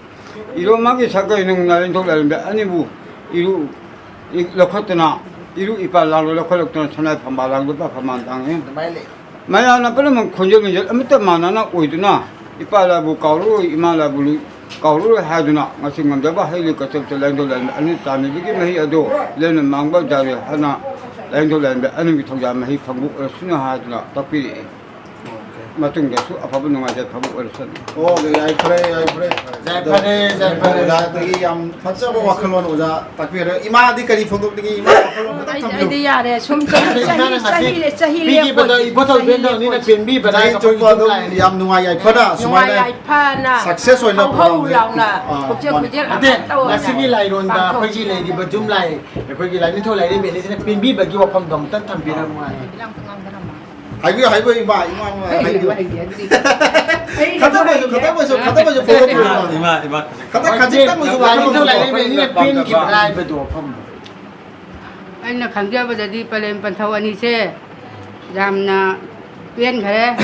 ꯏꯔꯣꯝꯃꯒꯤ ꯁꯥꯒꯩ ꯅꯨꯡ ꯅꯥꯔꯦꯟꯊꯧ ꯂꯥꯏꯔꯦꯝꯕꯤ ꯑꯅꯤꯕꯨ ꯏꯔꯨ ꯏ-, ꯂꯧꯈꯠꯇꯨꯅ ꯏꯔꯨ ꯏꯄꯥ ꯂꯥꯡꯂꯣ ꯂꯧꯈꯠꯂꯛꯇꯨꯅ ꯁꯅꯥꯏ ꯐꯝꯕꯥꯜ ꯂꯥꯡꯗꯨ ꯂꯨꯄꯥ ꯐꯝꯕꯥꯜ ꯇꯥꯡꯉꯤ꯫ ꯑꯗꯨꯃꯥꯏꯅ ꯂꯩ꯫ ꯃꯌꯥꯝꯅ ꯄꯨꯝꯅꯃꯛ ꯈꯣꯟꯖꯦꯜ ꯃꯤꯡꯖꯦꯜ ꯑꯃꯠꯇ ꯃꯥꯟꯅꯅ ꯑꯣꯏꯗꯨꯅ ꯏꯄꯥ ꯂꯥꯏꯕꯨ ꯀꯥꯎꯔꯔꯣꯏ, ꯏꯃꯥ ꯂꯥꯏꯕꯨ ꯂꯨ-, ꯀꯥꯎꯔꯔꯣꯏ ꯍꯥꯏꯗꯨꯅ ꯉꯁꯤ ꯉꯝꯖꯕ ꯍꯩ ꯂꯩ ꯀꯠꯆꯕ ꯂꯥꯏꯅꯤꯡꯊꯧ ꯂꯥꯏꯔꯦꯝꯕꯤ ꯑꯅꯤ ꯇꯥꯟꯅꯕꯒꯤ ꯃꯍꯩ ꯑꯗꯨ ꯂꯦꯝꯅ ꯃꯥꯡꯕ ꯌꯥꯔꯣꯏ ꯍꯥꯏꯅ ꯂꯥꯏꯌꯦꯡꯊꯧ ꯂꯥꯏꯔꯦꯝꯕꯤ ꯑꯅꯤꯃꯛꯀꯤ ꯊꯧꯖꯥꯜ ꯃꯍꯩ ꯐꯪꯕ ꯑꯣꯏꯔꯁꯅꯨ ꯍꯥꯏꯗꯨꯅ ꯇꯥꯛꯄꯤꯔꯛꯑꯦ꯫ ꯃꯇꯨꯡꯗꯁꯨ ꯑꯐꯕ ꯅꯨꯡꯉꯥꯏ ꯌꯥꯏꯐꯕ ꯑꯣꯏꯔꯁꯅꯨ꯫ ꯑꯣꯀꯦ, ꯌꯥꯏꯐꯔꯦ, ꯌꯥꯏꯐꯔꯦ꯫ ꯌꯥꯏꯐꯔꯦ, ꯌꯥꯏꯐꯔꯦ꯫ ꯑꯣꯖꯥꯗꯒꯤ ꯌꯥꯝ ꯐꯖꯕ ꯋꯥꯈꯜꯂꯣꯟ ꯑꯣꯖꯥ ꯇꯥꯛꯄꯤꯔꯦ꯫ ꯏꯃꯥꯗꯤ ꯀꯔꯤ ꯐꯣꯡꯗꯣꯛꯅꯤꯡꯉꯤ? ꯏꯃꯥ ꯋꯥꯈꯜꯂꯣꯟ ꯈꯤꯇꯪ ꯑꯩꯗꯤ, ꯊꯝꯕꯤꯌꯨ꯫ ꯑꯩꯗꯤ ꯌꯥꯔꯦ꯫ ꯁꯨꯝ ꯆꯍꯤ, ꯆꯍꯤ, ꯏꯃꯥꯅ ꯉꯁꯤ ꯆꯍꯤ ꯂꯦꯞ-, ꯆꯍꯤ ꯄꯤꯈꯤꯕꯗꯣ ꯂꯦꯞꯄꯣꯠ-, ꯏꯕꯣ ꯊꯣꯏꯕꯦꯟꯗꯧꯅꯤꯅ ꯆꯍꯤ ꯄꯦꯟꯕꯤꯕ ꯆꯍꯤ ꯂꯥꯏꯕꯛ ꯆꯨꯞꯄ ꯑꯗꯨꯝ ꯌꯥꯝ ꯅꯨꯡꯉꯥꯏ ꯌꯥꯏꯐꯅ ꯅꯨꯡꯉꯥꯏ ꯁꯨꯃꯥꯏꯅ ꯌꯥꯏꯐꯅ success ꯑꯣꯏꯅ ꯍꯧ ꯍꯧ ꯄ꯭ꯔꯣꯒ꯭ꯔꯥꯝꯁꯦ, ꯂꯥꯎꯅ ꯑꯥ, ꯄꯨꯛꯆꯦꯜ ꯃꯥꯅꯤ꯫ ꯈꯣꯏꯖꯦꯜ ꯅꯠꯇꯦ, ꯑꯃꯠꯇ ꯑꯣꯏꯅ ꯉꯁꯤꯒꯤ ꯂꯥꯏꯔꯣꯟꯗ ꯑꯩꯈꯣꯏꯒꯤ ꯄꯥꯡꯊꯣꯛꯁꯤ꯫ ꯂꯩꯔꯤꯕ ꯌꯨꯝꯂꯥꯏ, ꯑꯩꯈꯣꯏꯒꯤ ꯂꯥꯏꯅꯤꯡꯊꯧ ꯂꯥꯏꯔꯦꯝꯕꯤꯅꯤꯁꯤꯅ ꯄꯦꯟꯕꯤꯕꯒꯤ ꯋꯥꯐꯝꯗꯣ ꯑꯃꯇꯪ ꯊꯝꯕꯤꯔꯝꯃꯨ ꯍꯥꯏꯅ꯫ ꯍꯥꯏꯕꯤꯌꯨ, ꯍꯥꯏꯕꯤꯌꯨ, ꯏꯃꯥ, ꯏꯃꯥ, ꯏꯃꯥ, ꯍꯥꯏꯕꯤꯌꯨ꯫ ꯈꯇꯪ ꯑꯣꯏꯁꯨ, ꯈꯇꯪ ꯑꯣꯏꯁꯨ, ꯈꯇꯪ ꯑꯣꯏꯁꯨ ꯐꯣꯡꯗꯣꯛꯄꯤꯌꯨ, ꯏꯃꯥ꯫ ꯏꯃꯥ, ꯏꯃꯥ, ꯈꯇꯪ, ꯈꯖꯤꯛꯇꯪ ꯑꯣꯏꯁꯨ ꯂꯥꯏꯅꯤꯡꯊꯧ ꯂꯥꯏꯔꯦꯝꯕꯤꯅ ꯄꯦꯟꯈꯤꯕ꯭ꯔꯥ ꯍꯥꯏꯕꯗꯣ ꯋꯥꯐꯝꯗꯣ꯫ ꯑꯩꯅ ꯈꯪꯖꯕꯗꯗꯤ ꯄꯂꯦꯝ ꯄꯟꯊꯧ ꯑꯅꯤꯁꯦ ꯌꯥꯝꯅ ꯄꯦꯟꯈꯔꯦ꯫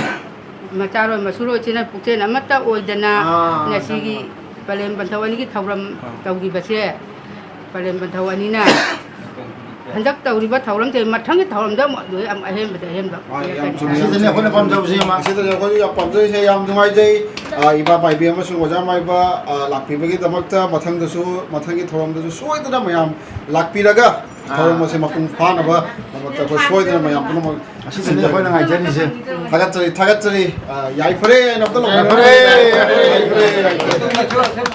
ꯃꯆꯥꯔꯣꯏ ꯃꯁꯨꯔꯣꯏꯁꯤꯅ ꯄꯨꯛꯆꯦꯜ ꯑꯃꯠꯇ ꯑꯣꯏꯗꯅ ꯑꯥ, ꯉꯁꯤꯒꯤ ꯄꯂꯦꯝ ꯄꯟꯊꯧ ꯑꯅꯤꯒꯤ ꯊꯧꯔꯝ ꯑꯥ꯫ ꯇꯧꯈꯤꯕꯁꯦ, ꯄꯂꯦꯝ ꯄꯟꯊꯧ ꯑꯅꯤꯅ ꯍꯟꯗꯛ ꯇꯧꯔꯤꯕ ꯊꯧꯔꯝꯁꯦ ꯃꯊꯪꯒꯤ ꯊꯧꯔꯝꯗ ꯑꯃꯨꯛ ꯂꯣꯏ ꯑꯃ ꯑꯍꯦꯟꯕꯗ ꯑꯍꯦꯟꯕ ꯃꯥꯅꯤ, ꯌꯥꯝ ꯄꯤꯔꯛꯀꯅꯤ꯫ ꯆꯨꯝꯃꯤ, ꯌꯥꯝ ꯑꯁꯤꯗꯅꯦ ꯑꯩꯈꯣꯏꯅ ꯆꯨꯝꯃꯤ꯫ ꯄꯥꯝꯖꯕꯁꯦ, ꯏꯃꯥ꯫ ꯑꯁꯤꯗꯅꯦ ꯑꯩꯈꯣꯏꯁꯨ ꯌꯥꯝ ꯄꯥꯝꯖꯔꯤꯁꯦ꯫ ꯌꯥꯝ ꯅꯨꯡꯉꯥꯏꯖꯩ, ꯑ, ꯏꯃꯥ ꯃꯥꯏꯕꯤ ꯑꯃꯁꯨꯡ ꯑꯣꯖꯥ ꯃꯥꯏꯕ, ꯑ, ꯂꯥꯛꯄꯤꯕꯒꯤꯗꯃꯛꯇ ꯃꯊꯪꯗꯁꯨ, ꯃꯊꯪꯒꯤ ꯊꯧꯔꯝꯗꯁꯨ ꯁꯣꯏꯗꯅ ꯃꯌꯥꯝ ꯂꯥꯛꯄꯤꯔꯒ ꯑꯥ꯫ ꯊꯧꯔꯝ ꯑꯁꯤ ꯃꯄꯨꯡ ꯐꯥꯅꯕ ꯗꯃꯛꯇ ꯑꯩꯈꯣꯏ ꯁꯣꯏꯗꯅ ꯃꯌꯥꯝ ꯄꯨꯝꯅꯃꯛ ꯑꯁꯤꯗꯅꯦ ꯑꯩꯈꯣꯏꯅ ꯉꯥꯏꯖꯔꯤꯁꯦ꯫ ꯊꯥꯒꯠꯆꯔꯤ, ꯊꯥꯒꯠꯆꯔꯤ꯫ ꯑ, ꯌꯥꯏꯐꯔꯦ ꯍꯥꯏꯅ ꯑꯝꯇ ꯂꯥꯎꯕꯤꯔꯣ꯫ ꯌꯥꯏꯐꯔꯦ꯫ ꯌꯥꯏꯐꯔꯦ, ꯌꯥꯏꯐꯔꯦ꯫